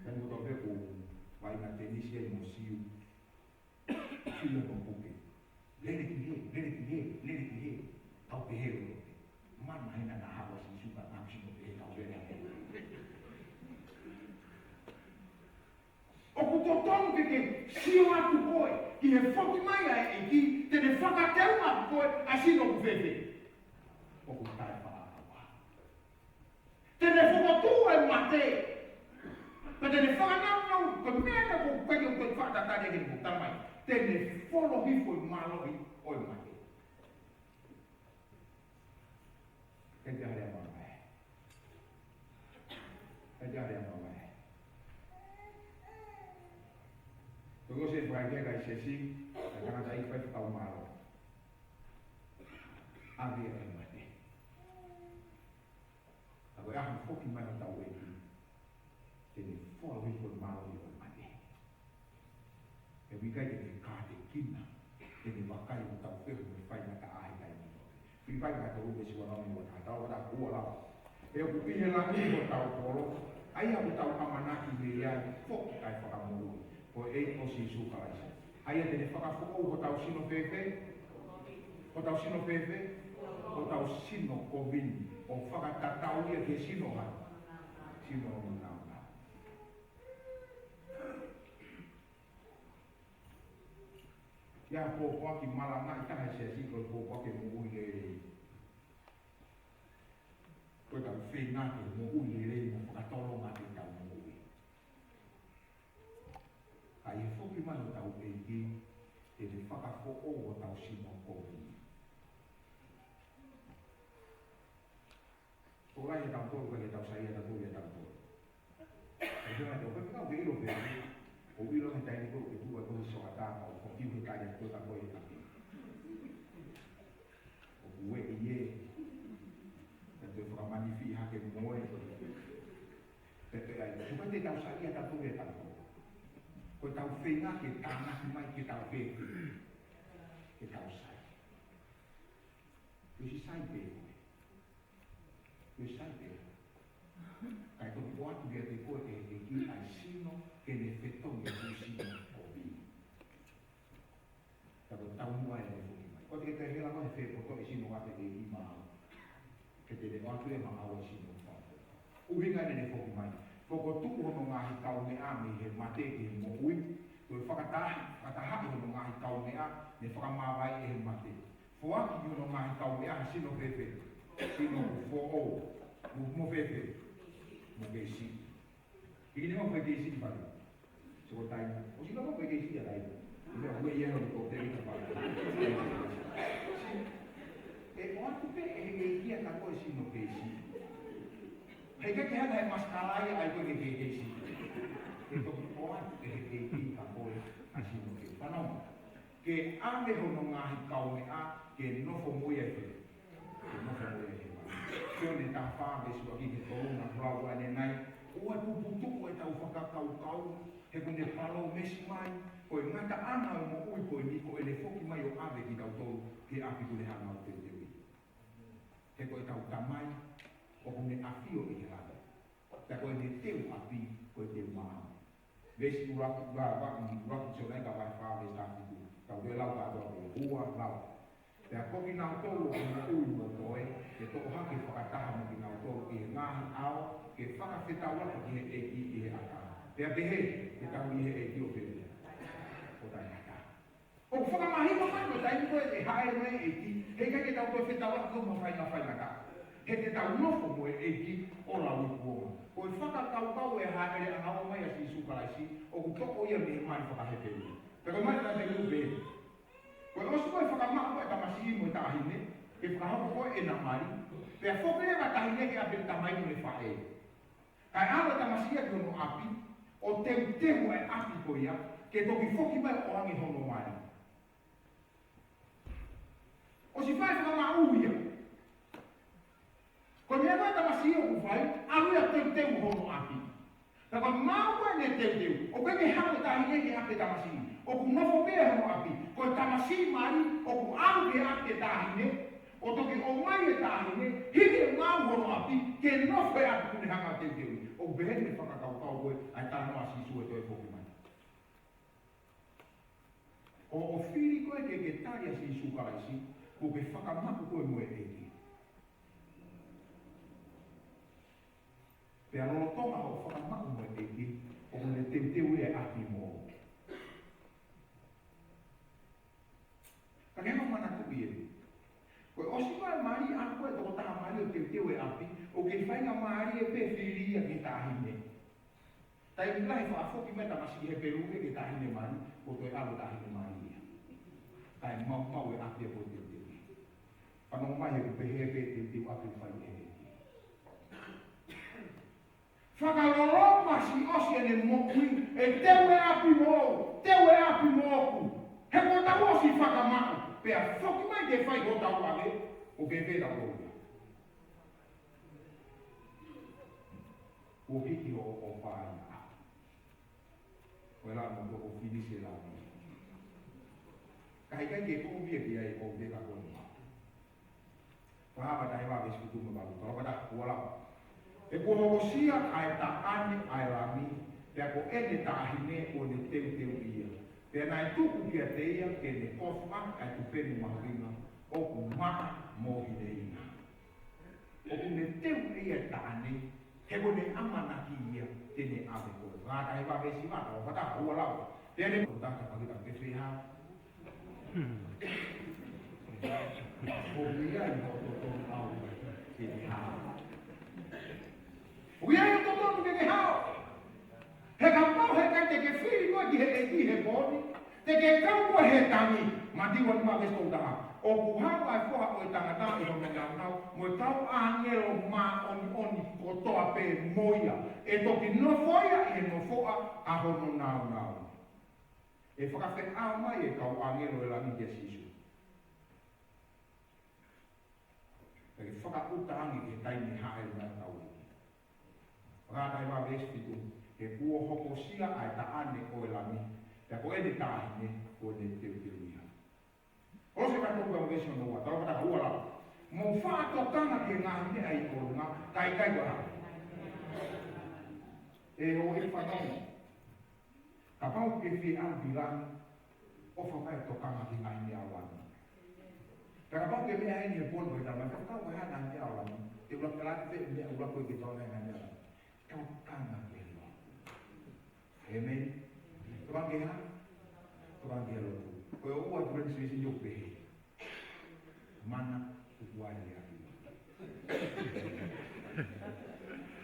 Taimi ko ē pē ʻoku vaʻinga tenisi ai mo Siu. Siu mo puke. Lele ki hē, lele ki hē, lele ki hē. Kau pehē loto pē. Mana hena na hawa Sīsū ka na sino pehē kau lele. ʻOku totonu ke ke sio atu koe, ki he foki mai ʻa e ʻEiki, te ne fakateu atu koe, ʻa e sino ʻoku fēfē. ʻOku taʻefakaʻauha. Te ne fokotuʻu e mate. Pea te ne fakanaunau, ko e meʻa ena ʻoku ʻikai ke u toe fakatatali ʻaki ʻeku tala mai. Te ne folo hifo e mālohi ʻo e mate. Kai te hale a mamae. Kai te hale a mamae. Toko se fai ke kai sesi, ka tangata i fai fakau mālo. A via kai mate. Ka ko e ʻaho foki mai hotau ʻEiki. Te ne folo hifo e mālohi ʻo e mate. He ʻoku ʻikai ke ne kātekina, ke ne vakai hotau fehuʻi mo e faingataʻa he taimi ni. Filipai vahe tolu veesi ua noa mo e ua taha, tau ʻoua ʻe ua lava. He ʻoku ʻi he langi hotau kolo, ʻa ia ʻoku tau ʻamanaki mei ai, foki ʻa e Fakamoʻui, ko e ʻEiki ko Sīsū Kalaisi. ʻA ia te ne fakafoʻou hotau sino fēfē, hotau sino fēfē, hotau sino kovi ni, ʻo fakatatau ia ki he sino hā? Sino ʻo e nāunau. ʻI ai e pōpoaki malangaʻi taha ʻi he siasi ko e pōpoaki moʻui lelei. Ko ʻetau feinga ke moʻui lelei mo fakatolonga ʻetau moʻui. Ka ʻi he foki mai hotau ʻEiki, te ne fakafoʻou hotau sino kovi. Ko e lahi ʻetau tolo, ka ke tau saiʻia ʻetau tolo, ʻetau tolo. Ka ke tau tolo, ka ke ʻilo pē, ʻo ʻilo he taimi ko ē, ke tuʻu ʻa e tohi Soata, ka ʻoku kiu he kai atu ka ko e ʻaki. ʻOku ʻi ai e, ka te fakamanifi hake mo e. Pea pehē ai, ko e te tau saiʻia ʻetau tolo, ʻetau tolo. Ko ʻetau feinga ke tānaki mai ke tau fē, ke tau sai. Kuo ʻosi sai pē koe. Kuo ʻosi sai pē. Kae toki ʻoatu kiate koe ʻe he ʻEiki ʻa e sino ke ne fetongi ʻa e sino kovi. Ka ko e taumuʻa ʻene foki mai. Ko e te ke hela ko e fē poto e sino ʻa e ʻEiki maʻau. Ke te ne ʻoatu ʻe maʻau e sino fafo. ʻUhinga ʻene foki mai. Fokotuʻu hono ngaahi kaumeʻa mei he mate ki he moʻui. Ko e fakataha, fakataha hono ngaahi kaumeʻa, ne fakamāvae ʻe he mate. Foaki ki hono ngaahi kaumeʻa ha sino fēfē, sino ʻoku foʻou, mo, mo fēfē, mo kei siʻi. Hiki ni mo fē kei siʻi fale. Sio ko tai, ʻosi nofo fē kei siʻi ʻa tai. Ia, ʻoku ʻi ai hono ko tei ka fale. ʻE ʻoatu pē ʻe he ʻEiki ʻa e ko e sino kei siʻi. He ʻikai ke hanga ʻe he masikala ia ʻa e ko e kei kei siʻi. ʻE toki ʻoatu ʻe he ʻEiki ʻa e ko e ʻa e sino kei. Fanongo. Ke ʻave hono ngaahi kaumeʻa, ke nofo mo ia ʻi he, ke nofo mo ia ʻi he vā. Sione taha fā veesi ua ki he tolu, naʻa ku lau ʻanenai, ʻoua ʻe puputuʻu ʻetau fakakaukau, he kuo ne palōmesi mai, ko e ngataʻanga ʻo e moʻui ko eni ko ʻene foki mai ʻo ʻave kitautolu ki he ʻapi kuo ne hanga ʻo teuteuʻi. He ko ʻetau Tamai, ʻoku ne ʻafio ʻi he langi. Pea ko ʻene teu ʻapi, ko e teu maʻau. Veesi ʻuluaki, ʻuluaki, ʻuluaki Sione ka vahe fā veesi taha fitu. Tau toe lau kātoa pē, ua, lau. Pea ko kinautolu ʻoku moʻui mo toe, ke toʻo hake fakataha mo kinautolu ʻi he ngaahi ʻao, ke fakafetauaki ki he ʻEiki ʻi he ʻatā. Pea pehē, ke tau ʻi he ʻEiki ʻo pehē. ʻO taʻengata. ʻOku fakamahino mai ko e taimi ko ē ʻe hāʻele mai e ʻEiki, heʻikai ke tau toe fetaulaki ko e mafainga faingataʻa. He te tau nofo mo e ʻEiki ʻo lauikuonga. Ko e fakakaukau ʻe hāʻele ʻanga ʻomai ʻa Sīsū Kalaisi, ʻoku toʻo ia mei he mali fakahepelū. Pea ko e mali fakahepelū pē. Ko e ʻosi ko ē fakamaʻu ko ē ʻa e tamasiʻi mo e taʻahine, ke fakahoko ko ē ʻena mali, pea foki leva e taʻahine ki ʻapi ʻo e tamai mo e faʻē. Kae ʻalu e tamasiʻi ia ki hono ʻapi, ʻo teuteu e ʻapi ko ia, ke toki foki mai ʻo ʻoange hono mali. ʻOsi fai e fakamaʻu ia. Ko e meʻa ko ē ʻa e tamasiʻi ʻoku fai, ʻalu ia ʻo teuteu hono ʻapi. Ka ko e maʻu ko ē ʻene teuteu, ʻoku ʻikai ke haʻu e taʻahine ki he ʻapi ʻo e tamasiʻi. ʻOku nofo pē ia hono ʻapi, ko e tamasiʻi mali, ʻoku ʻalu ki he ʻapi ʻo e taʻahine, ʻo toki ʻomai e taʻahine, hili e maʻu hono ʻapi, ke nofo he ʻapi ʻoku ne hanga ʻo teuteu. ʻOku pehē ʻene fakakaukau ko ē ʻa e talanoa ʻa Sīsū ʻe toe foki mai. ʻO, ʻo fili ko ē ke ke tali ʻa Sīsū Kalaisi, kuo ke fakamaʻu koe mo e ʻEiki. Pea lolotonga hoʻo fakamaʻu mo e ʻEiki, ʻoku ne teuteu ia e ʻapi moʻoku. Ka ke hanga ʻo manatuʻi ē. Ko e ʻosi mai e mali ʻa ko ē tokotaha mali ʻo teuteu e ʻapi, ʻoku kei faingamālie pē fili ia ki he taʻahine. Taimi lahi fakafoki mai e tamasiʻi Hepelū ki he taʻahine mali, kuo toe ʻalu e taʻahine mali ia. Kae maumau e ʻapi ia kuo teuteu. Fanongo mai he ʻoku pehē pē teuteu ʻapi ʻoku fai ʻe he ʻEiki. Fakaloloma siʻi ʻosi ʻene moʻui, ʻe teu e ʻapi moʻoku, teu e ʻapi moʻoku. He kuo tau ʻosi fakamaʻu, pea foki mai ke fai hotau ʻave, ʻo pehē pē ʻe tautolu ia. Kuo hiki hoʻo ʻofa ia. Ko e la mo toko finisi e la ni. Ka ʻikai ke kovi ia ki ai ʻo te ka koni. Fakahā vahe taha hiva veesi fitu mo e valu. Tau fakataha ua lava. He kuo hokosia ʻa e taʻane ʻa e Lami, pea ko ʻene taʻahine kuo ne teuteu ia. Pea naʻe tuku kiate ia ke ne kofu ʻa e tupenu mahuʻinga, ʻoku maʻa mo hineina. ʻOku ne teu ʻe ia e taʻane, he ko ʻene ʻamanaki ia te ne ʻave koe. Vahe taha hiva veesi hiva, tau fakataha ua lava. Pea ne ko tata pakita ke fehau. ʻOku ʻi ai hoʻo totonu ʻau ke ke hao. ʻOku ʻi ai hoʻo totonu ke ke hao. He kapau heʻikai te ke fili koe ki he ʻEiki he pō ni, te ke kau koe he tangi. Mātiu ua nima veesi tolu taha. ʻOku haʻu ʻa e Foha ʻo e Tangata ʻi hono nāunau, mo e kau ʻāngelo māʻoniʻoni kotoa pē mo ia. ʻE toki nofo ia ʻi he nofoʻa ʻa hono nāunau. ʻE fakafeʻao mai e kau ʻāngelo ʻo e Lami kia Sīsū. Pea ke fakaʻuta ange ki he taimi hāʻele mai hotau ʻEiki. Vahe taha hiva veesi fitu, he kuo hokosia ʻa e taʻane ʻo e Lami, pea ko ʻene taʻahine kuo ne teuteu ia. Kolose vahe tolu veesi hono ua, tau fakataha ua lava. Mou faʻa tokanga ki he ngaahi meʻa ʻi ʻolunga, kae ʻikai ko e hā. ʻE ʻoua ʻe fanongo. Kapau ʻoku ke fie ʻalu ki langi, ʻofa mai ʻo tokanga ki he ngaahi meʻa ʻo langi. Pea kapau ʻoku ke meʻa heni he pō ni ʻo tau mai, kapau ko e hā e ngaahi meʻa ʻo langi, te u lava ke lave pē meʻa ʻuluaki ko ē ke tau ngaahi meʻa ʻo langi. Tokanga ki he lotu. ʻĒmeni. Tokanga ki he hā? Tokanga ki he lotu. Ko e ʻoua translation ʻoku pehē. Mana, tukuange ʻa e ʻEiki.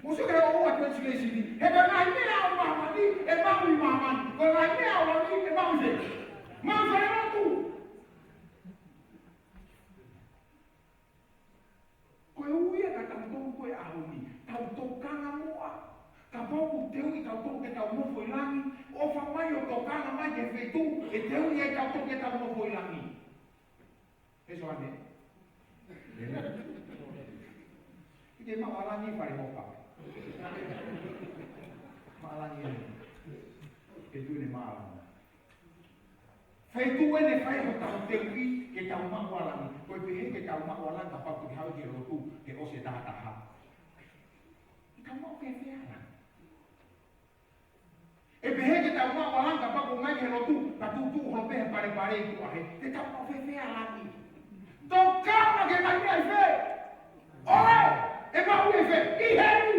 Mou sio ki he ʻoua translation. He ko e ngaahi meʻa ʻo māmani, ʻe maʻu ʻi māmani. Ko e ngaahi meʻa ʻo langi, ʻe maʻu ʻi fē? Maʻu ʻi he lotu. Ko e ui ia kia tautolu ko ē ʻaho ni. Tau tokanga muʻa. Kapau ʻoku teuʻi tautolu ke tau nofo ʻi langi, ʻofa mai ʻo tokanga mai ki he feituʻu ʻe teuʻi ai tautolu ke tau nofo ʻi langi. He soane. ʻIkai ke maʻu ʻa langi fale hopa. Maʻu ʻa langi ē. Ke tui ne maʻu ʻa langi. Feituʻu ʻeni ʻe fai hotau teuʻi ke tau maʻu ʻa langi. Ko e pehē ke tau maʻu ʻa langi kapau te ke haʻu ki he lotu ke ʻosi e taha taha. Ke tau maʻu pē fē ʻa langi. ʻE pehē ke tau maʻu ʻa langi kapau ko e ʻomai ki he lotu, ka tuʻutuʻu holo pē he palepale ʻi tuʻa hē. Ke tau maʻu fēfē ʻa langi. Tokanga ki he ngaahi meʻa ʻi fē? ʻOe, ʻe maʻu ʻi fē? ʻI heni.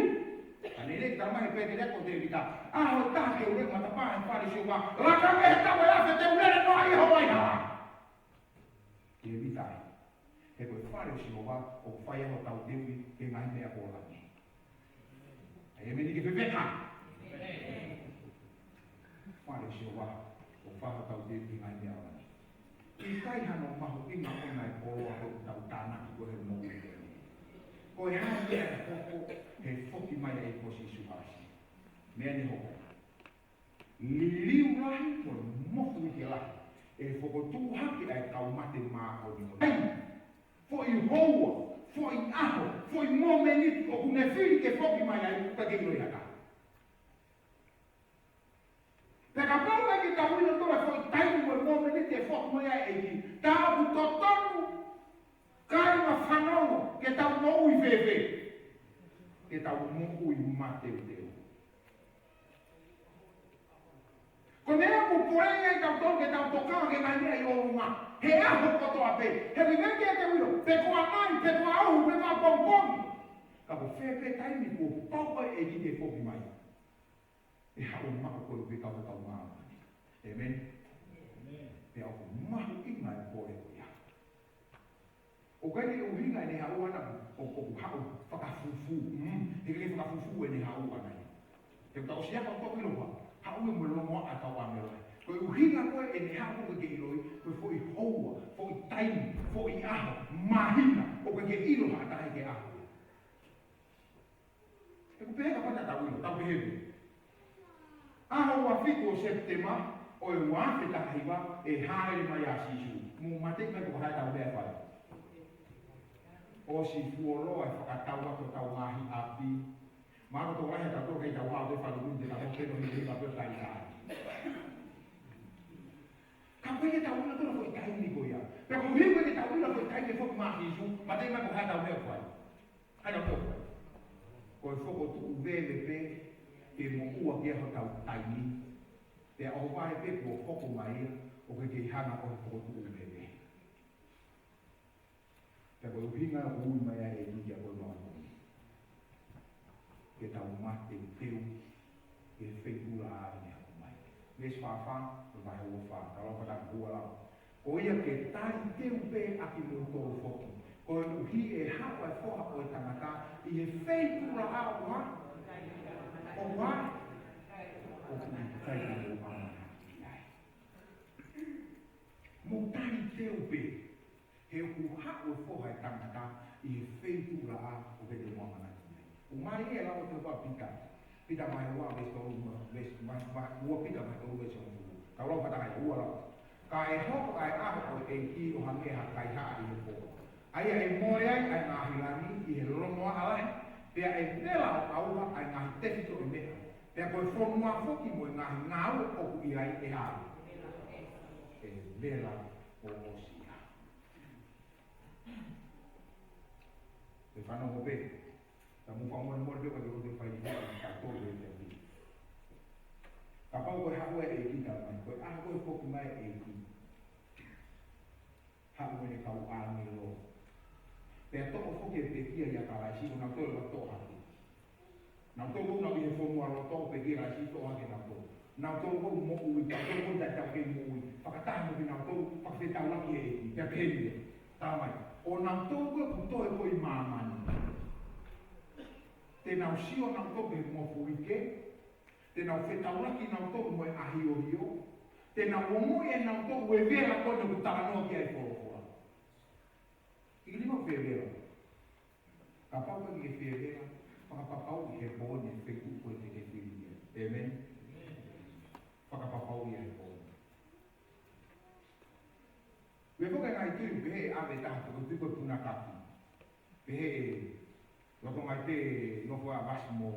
Lele ki tala mai he pēteliake ko Tēvita. ʻAho ʻe taha te u lele matapā he fale ʻo Sihova. Laka mei he tau ʻe afe te u lele noa ʻi ho vaʻe hala. Tēvita ē. He ko e fale ʻo Sihova ʻoku fai ai hotau teuʻi ki he ngaahi meʻa ʻo langi. ʻĒmeni ke fefeka. Fale ʻo Sihova ʻoku fai ai hotau teuʻi ki he ngaahi meʻa ʻo langi. ʻIkai hano mahuʻinga ʻona e koloa ko ʻetau tānaki ko ē he moʻui ko eni. Ko e hā e meʻa ʻe hoko he foki mai ʻa e ʻEiki ko Sīsū Kalaisi? Meʻa ʻe hoko: liliu lahi mo e mofuike lahi ʻe fokotuʻu hake ʻa e kau mate māʻoniʻoni. Foʻi houa, foʻi ʻaho, foʻi momeniti ʻoku ne fili ke foki mai ai, ʻoku ʻikai ke ʻilo ʻe ha taha. Pea kapau ʻe ʻikai ke tau ʻilo tonu e foʻi taimi mo e momeniti ʻe foki mai ai e ʻEiki, tā ʻoku totonu, kāinga, fanongo, ke tau moʻui fēfē? Ke tau moʻui mateuteu. Ko e meʻa ʻoku pole ai kitautolu ke tau tokanga ki he ngaahi meʻa ʻi ʻolunga he ʻaho kotoa pē. He ʻikai ke tau ʻilo pe ko ʻanai, pe ko ʻaho, pe ko ʻapongipongi. Ka ko fē pē taimi kuo pau ai e ʻEiki ke foki mai, ʻe haʻu ʻo maʻu koe pea mo hotau māmani. ʻĒmeni. Pea ʻoku mahuʻinga e pole ko ia. ʻOku ʻikai ke ʻuhinga ʻene haʻu ʻana ʻo, ʻo, ʻo haʻu fakafufū. Mm, he ʻikai ke fakafufū ʻene haʻu ʻana ia. He ʻoku tau ʻosi ako ʻoku tau ʻilo, haʻu ia mo e longoaʻa ʻa e kau ʻāngelo. Ko e ʻuhinga ko ē ʻene haʻu ʻoku ʻikai ke ʻiloʻi, ko e foʻi houa, foʻi taimi, foʻi ʻaho, māhina, ʻoku ʻikai ke ʻilo ha taha ki he ʻaho. He ʻoku pehē kapau naʻa tau ʻilo, tau pehē pē. ʻAho ua fitu ʻo Sepitema ʻo e ua afe taha hiva ʻe hāʻele mai ʻa Sīsū. Mou mateʻi mai pe ko e hā ʻetau meʻa ʻe fai. ʻOsi fuoloa e fakatau atu hotau ngaahi ʻapi. Mahalo ko e lahi ʻatautolu ʻikai tau hao te falu muni te tau keno hi hi kape tai tai. Ka ʻoku ʻikai ke tau ʻilo tonu e foʻi taimi ko ia. Pea ko e ʻuhinga ʻikai ke tau ʻilo e foʻi taimi ʻe foki mai ʻa Sīsū, mateʻi mai pe ko e hā ʻetau meʻa ʻe fai. Hā ʻetau meʻa ʻe fai? Ko e fokotuʻu veve pē ke moʻua ki ai hotau taimi. Pea ʻohovale pē kuo hoko mai ia, ʻoku ʻikai ke hanga ʻo fokotuʻu veve. Pea ko e ʻuhinga ʻoku ui mai ai e ʻEiki kiate koe mo au, ke tau mateuteu ki he feituʻulaʻā ʻe hoko mai. Veesi fā fā, mo e vahe ua fā, tau lau fakataha, ua lau. Ko ia ke taliteu pē ʻa kimoutolu foki, koeʻuhi ʻe haʻu ʻa e Foha ʻo e Tangata ʻi he feituʻulaʻā ʻoku hā? ʻOku hā? ʻOku ʻikai te mou ʻamanaki ai. Mou taliteu pē, he ʻoku haʻu e Foha ʻo e Tangata ʻi he feituʻulaʻā ʻoku ʻikai te mou ʻamanaki ai. ʻOku mālie e lau ʻa e tohi Pita. Pita vahe ua veesi tolu mo e, veesi, vahe, vahe ua Pita vahe tolu veesi hongofulu. Tau lau fakataha ia, ua lau. Ka ʻe hoko ʻa e ʻaho ʻo e ʻEiki ʻo hangē ha kaihaʻa ʻi he pō, ʻa ia ʻe mole ai ʻa e ngaahi langi ʻi he longoaʻa lahi, pea ʻe vela ʻo ʻauha ʻa e ngaahi tefitoʻi meʻa, pea ko e fonua foki mo e ngaahi ngāue ʻoku ʻi ai ʻe hā? ʻE vela ʻo ʻosi ia. Ke fanongo pē. Ka mou fakamolemole pē ʻoku ʻikai ke u toe fai ʻi he ʻaho ni, ka tolu e te api. Kapau ko e haʻu e ʻEiki, tala mai, ko e ʻaho ko ē foki mai e ʻEiki, haʻu mo ʻene kau ʻāngelo. Pea toʻo foki e pekia ʻia Kalaisi, ko nautolu ʻe toʻo hake. Nautolu ʻoku nau ʻi he fonualoto, pekia ʻa Kalaisi toʻo hake nautolu. Nautolu ʻoku moʻui, nautolu ʻoku taʻetaau ke moʻui. Fakataha mo kinautolu, fakafetaulaki he ʻEiki. Pea pehē ni, tala mai, ʻo nautolu ʻoku toe ko ē ʻi māmani, te nau sio nautolu ki he mofuike, te nau fetaulaki nautolu mo e ʻahiohio, te nau ongoʻi ʻe nautolu e vela ko ē ʻoku talanoa ki ai e folofola. ʻIkai ke lima fevela. Kapau ʻoku ke fevela, fakapapauʻi he pō ni e feituʻu ko ē te ke fili ai. ʻĒmeni. Fakapapauʻi he pō ni. Meʻa foki e ngaahi tui, pehē ʻe ʻave taha, ko e tui ko e punakaki. Pehē ʻe lolotonga pē nofo ʻa Vasi mo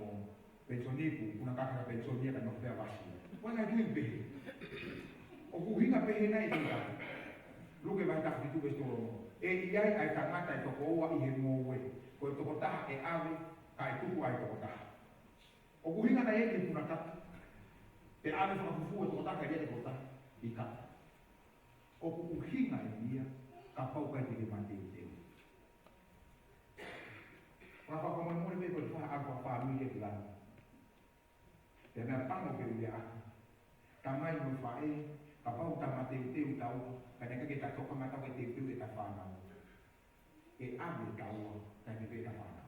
Penisoni, pu-, punakaki ʻa Penisoni ia ka nofo pē ʻa Vasi. Ko e ngaahi tui pehē. ʻOku ʻuhinga pehē nai e tui ka. Luke vahe taha fitu veesi tolu ono. ʻE ʻi ai ʻa e tangata ʻe toko ua ʻi he ngoue. Ko e tokotaha ʻe ʻave, kae tuku ʻa e tokotaha. ʻOku ʻuhinga nai ia ki he punakaki? Pea ʻave fakafufū e tokotaha kae ʻikai ʻi ai e tokotaha? ʻIkai. ʻOku ʻuhinga eni ia, kapau ʻoku ʻikai te ke mateuteu. Fakamolemole pē ko e fakaʻalu fakafāmili ki langi. Pea meʻapango pē ʻoku ʻi ai ʻa e tamai mo e faʻē, kapau ʻoku ta mateuteu taua, ka naʻe ʻikai ke ta tokanga taua ke teuteu ʻeta fānau, ʻe ʻave taua, taimi pē ʻeta fānau.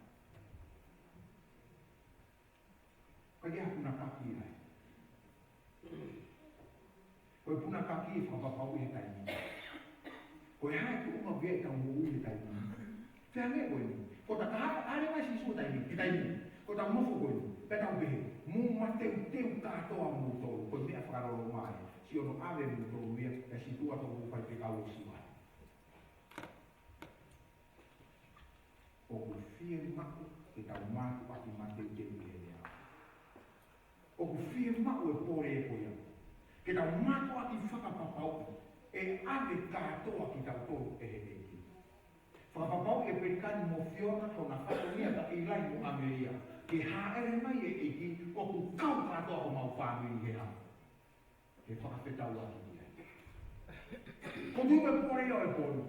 Ka ke haʻu puna kaki ai. Ko e puna kaki ʻe fakapapauʻi he taimi ni. Ko e hā e tuʻunga ʻoku ʻi ai ʻetau moʻui he taimi ni. Feange ko eni. Ko ʻeta kaha, ʻalu mai Sīsū he taimi ni, he taimi ni. Ko ʻetau nofo ko eni. Pea tau pehē, mou mateuteu kātoa moutolu. Ko e meʻa fakaloloma ē. Siʻi ʻoua naʻa ʻave moutolu ia, pea siʻi tuʻu atu ʻo mou fai pē kau ʻo siva. ʻOku fiemaʻu ke tau mātuʻaki mateuteu ʻi he lea. ʻOku fiemaʻu e pole ko ia. Ke tau mātuʻaki fakapapauʻi ʻe ʻave kātoa kitautolu ʻe he ʻEiki. Fakapapauʻi ʻe Pelikani mo Fiona, ko hona fatongia kia ʻĪlai mo ʻAmelio. Ke hāʻele mai e ʻEiki, ʻoku kau kātoa homau fāmili he hā. Ke fakafetauʻaki ia. Ko e tuʻu e pole ia ʻo e pō ni.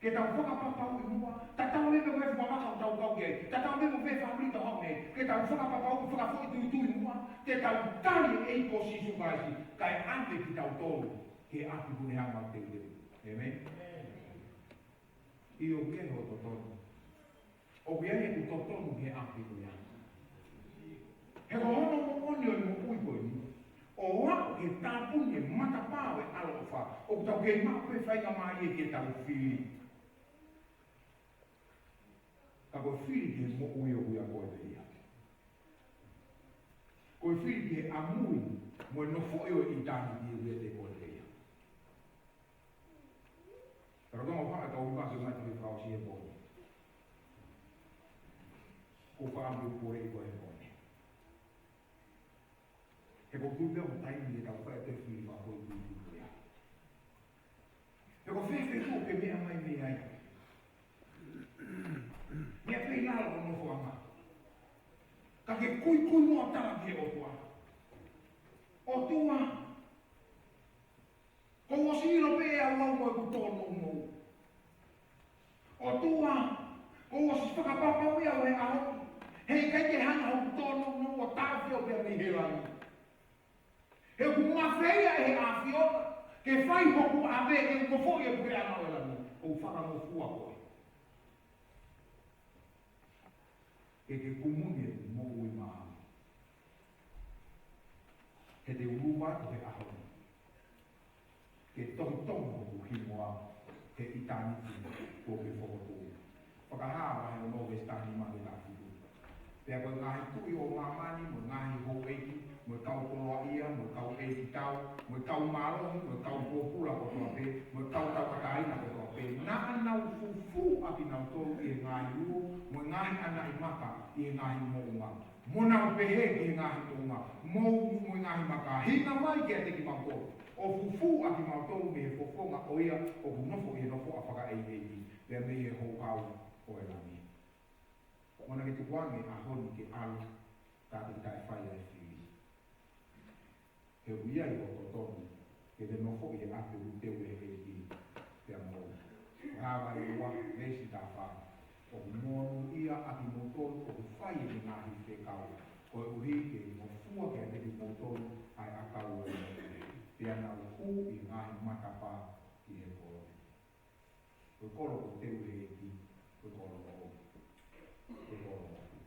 Ke tau fakapapauʻi muʻa, tatau ai pē mo e fuʻu mamaka ʻoku tau kau ki ai, tatau ai pē mo e fāmili ʻoku tau haʻu mei ai, ke tau fakapapauʻi fakafoʻituitui muʻa, ke tau tali e ʻEiki ko Sīsū Kalaisi, kae ʻave kitautolu ki he ʻapi ʻoku ne hanga ʻo teuteu. ʻĒmeni? ʻIo, ʻoku ʻi ai hoʻo totonu. ʻOku ʻi ai ʻeku totonu he ʻapi ko ia. He ko hono moʻoni ʻo e moʻui ko eni, ʻo aʻu ki he tāpuni e matapā ʻo e ʻaloʻofa, ʻoku tau kei maʻu pē faingamālie ke tau fili. Ka ko e fili ki he moʻui ʻoku ʻiate koe pē ia. Ko e fili ki he ʻamui mo e nofoʻi ʻo e ʻitāniti ʻoku ʻiate koe pē ia. Ka ko e tau faka-, tau faka-, ke mai tau fakaʻosi he pō ni. Ko e fakaʻamu pole ʻi ko e pō ni. He ko e tuʻu pē ʻo taimi ke tau fai ʻetau fili fakafoʻituitui ko ia. He ko fē fē tuʻu ke meʻa mai mei ai. Meʻa pē ʻi lalo ʻo nofo ʻanga. Ka ke kuikui muʻa ʻo tala ki he ʻOtua. ʻOtua, kuo u ʻosi ʻilo pē ʻe au au mo ʻeku tōnounou. ʻOtua, kuo u ʻosi fakapapauʻi au he ʻaho ni. He ʻikai ke hanga hoku tōnounou ʻo taʻofi au pea mei he langi. He ʻoku mafeia ʻe he ʻAfiona ke fai hoku ʻave ke u nofoʻi ʻeku puleʻanga ʻo e langi. ʻOku ou fakangofua koe. Ke ke kumuni ʻeku moʻui maʻau. He te u ʻalu atu he ʻaho ni ke tohitongi hoku hingoa he ʻitāniti kuo ke fokotuʻu. Fakahā vahe ono veesi taha nima ki he taha fitu. Pea ko e ngaahi tuʻi ʻo māmani, mo e ngaahi houʻeiki, mo e kau koloaʻia, mo e kau ʻeikitau, mo e kau mālohi, mo e kau pōpula kotoa pē, mo e kau tauʻatāina kotoa pē, naʻa nau fufū ʻakinautolu ʻi he ngaahi ulo, mo e ngaahi ʻanaʻi maka ʻi he ngaahi moʻunga. Mo nau pehē ki he ngaahi moʻunga, mou mo e ngaahi maka, hinga mai kiate kimautolu, ʻo fufū ʻakimautolu mei he fofonga ʻo ia ʻoku nofo ʻi he nofoʻa fakaʻeiʻeiki, pea mei he houhau ʻo e langi. ʻOua naʻa ke tukuange e ʻaho ni ke ʻalu, ka te ke taʻefai ʻa e fili. He ʻoku ʻi ai hoʻo totonu ke ke nofoʻi he ʻapi ʻoku teu ʻe he ʻEiki pea mo au. Ko Havaʻi ua, veesi taha fā. ʻOku monūʻia ʻakimoutolu ʻoku fai ʻe he ngaahi fekau, koeʻuhi ke ngofua kiate kimoutolu ʻa e ʻakau ʻo e moʻui, pea nau hū ʻi he ngaahi matapā ki he koloa. Ko e kolo ʻoku teu ʻe he ʻEiki, ko e kolo moʻui. Ko e kolo moʻui.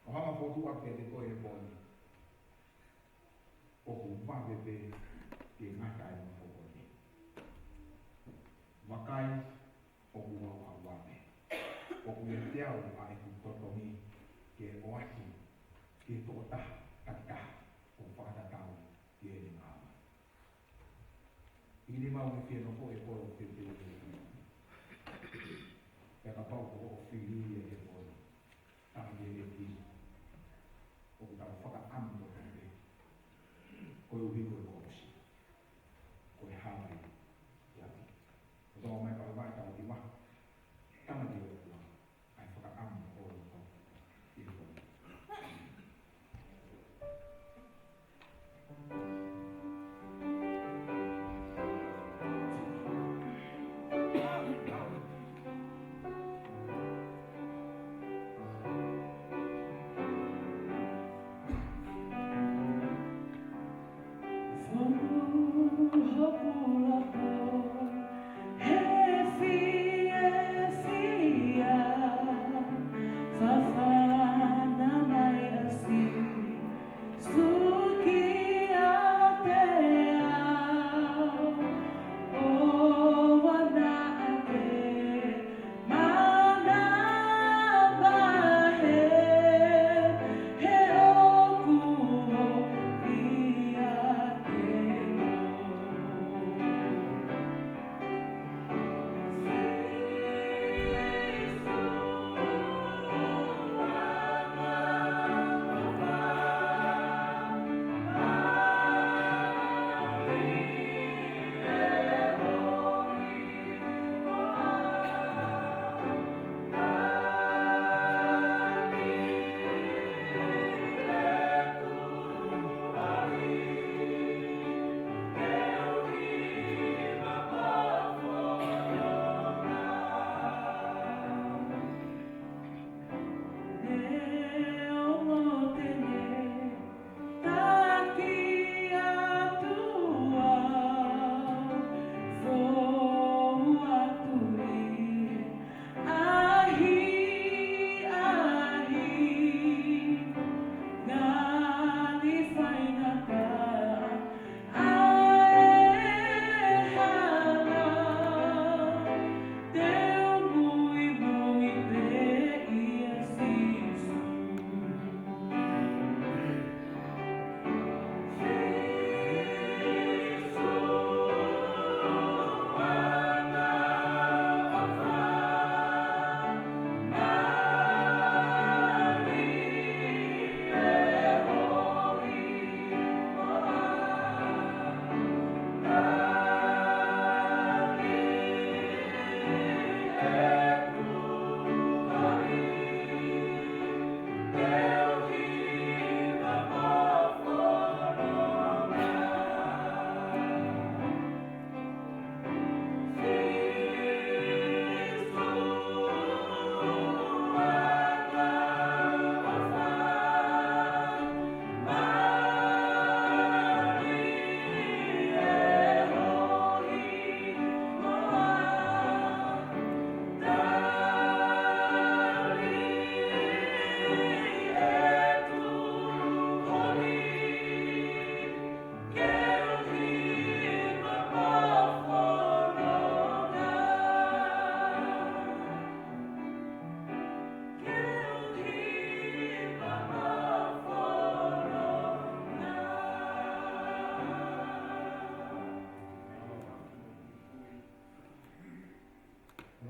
ʻOku ou hanga ʻo fokotuʻu atu kiate koe he pō ni. ʻOku vave pē ke ngata e nofo ko eni. Vakai, ʻoku ou ʻalu atu. ʻOku ʻiate au ʻa ʻeku totongi ke ʻoatu ki he tokotaha takitaha ʻoku fakatatau ki heʻene ngāue. ʻIkai ke mau fie nofo he kolo ke te u. Pea kapau ko hoʻo fili ia he kolo, tala ki he ʻEiki. ʻOku tau fakaʻamu kotoa pē. Koeʻuhi ko e kolosi. Ko e hala ia. Ko e tau mai ka ʻo e vaʻe tau hiva. Tala ki he ʻOtua ʻa e fakaʻamu ʻo e loto ʻi he kolo.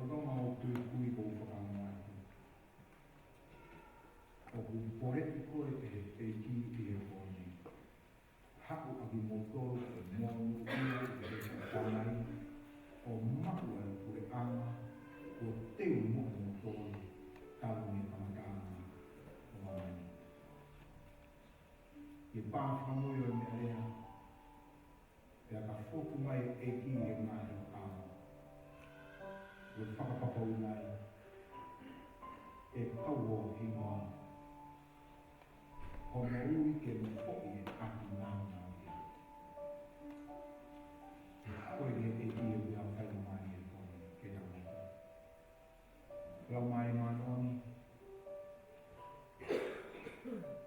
Tonga ʻo tuitui, ʻoku ou fakamanatu atu ʻoku poleʻi koe ʻe he ʻEiki ʻi he pō ni. Haʻu ʻa kimoutolu ʻo monūʻia ʻi he Tamai, ʻo maʻu ʻa e puleʻanga kuo teu moʻomoutolu talu mei he kamataʻanga ʻo māmani. ʻI he pā fakamoʻui ʻo e meʻalea, pea ka foki mai e ʻEiki ʻi he ngaahi ʻaho, ʻo fakapapauʻi mai ʻe kau hingoa hono ui ke moʻui ʻi he ʻapi nāunauʻia. Ko e ʻEiki ʻoku ʻi ai e faingamālie ko eni ke tau lau mai māʻoniʻoni,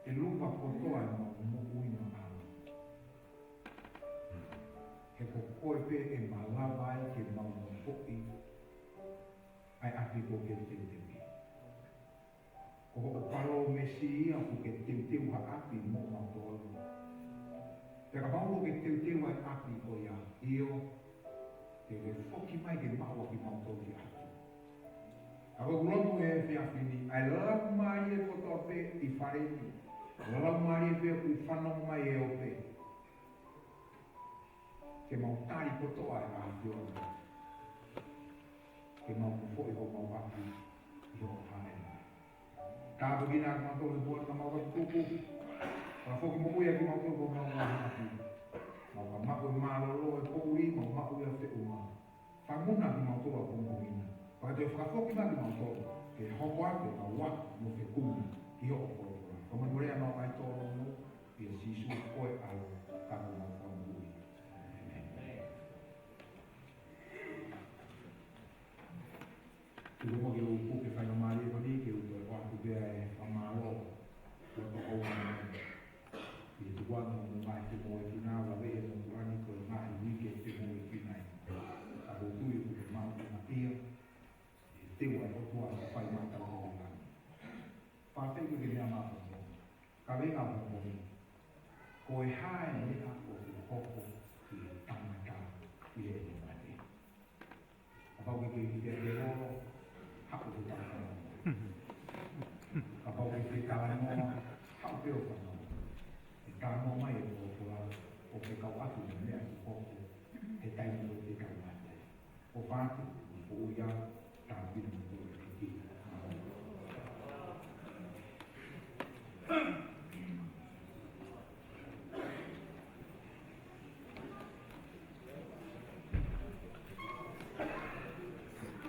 ʻe luva kotoa ʻemau moʻui maʻau. He ko koe pē ʻe malava ai ke mau moʻui ʻa e ʻapi kuo ke teuteu. Ko hoʻo palōmesi ia ʻoku ke teuteu ha ʻapi moʻomautolu. Pea kapau ʻoku ke teuteu ʻa e ʻapi ko ia, ʻio, te ke foki mai ke maʻu ʻa kimautolu ki ʻapi. ʻA ko e ʻuluaki he efiafi ni, ʻa e laumālie kotoa pē ʻi fale ni, laumālie pē ʻoku fanongo mai ʻi ʻope, ke mau tali kotoa ʻa e ʻAfiona, ke mau foʻi homau ʻapi ʻi hoʻo hāʻele. Tāpuekina kimautolu he pō ni, ka mau ka tuku. Ka foki moʻui ʻa kimautolu ko homau ngaahi ʻapi. Mau ka maʻu e mālōlō e poʻuli, mau maʻu ia feʻunga. Fakamoʻoni kimautolu ʻapongipongi na. Pea ke toe fakafoki mai kimautolu ke hoko atu ʻemau ʻapi mo fekumi ki hoʻo folofola. Fakamolemole ʻemau ʻai tō lomu, ʻia Sīsū ko e ʻAlo ka ko homau Fakamoʻui. ʻĒmeni. Tuku muʻa ke u puke faingamālie ko eni ke u toe ʻoatu pē ʻa e fakamālō kuo tō hounga mai. ʻI he tuku atu mo e ngaahi femoʻuekina, ʻoku laveʻi ʻe he motuʻa ni ko e ngaahi uike femoʻuekina eni. Ka ʻoku ou tui ʻoku ke maʻu ʻa e ʻamanaki ʻi he teu ʻa e ʻOtua ʻoku fai maʻatautolu ʻi langi. Pea pehē ki he meʻa maʻa ko e kaveinga ʻo e pongipongi: Ko e hā e meʻa ʻoku hoko ki he tangata ʻi heʻene mate? Kapau ʻoku ke kiʻi lolo, haʻu ʻo talanoa. Kapau ʻoku ke talanoa, haʻu pē ʻo fanongo. ʻE talanoa mai e folofola, ʻo ke kau atu mo e meʻa ʻoku hoko he taimi ʻoku ke kau mate. ʻOfa atu, ʻoku ou ʻoatu e tāpuaki mo e kole ki he ʻEiki.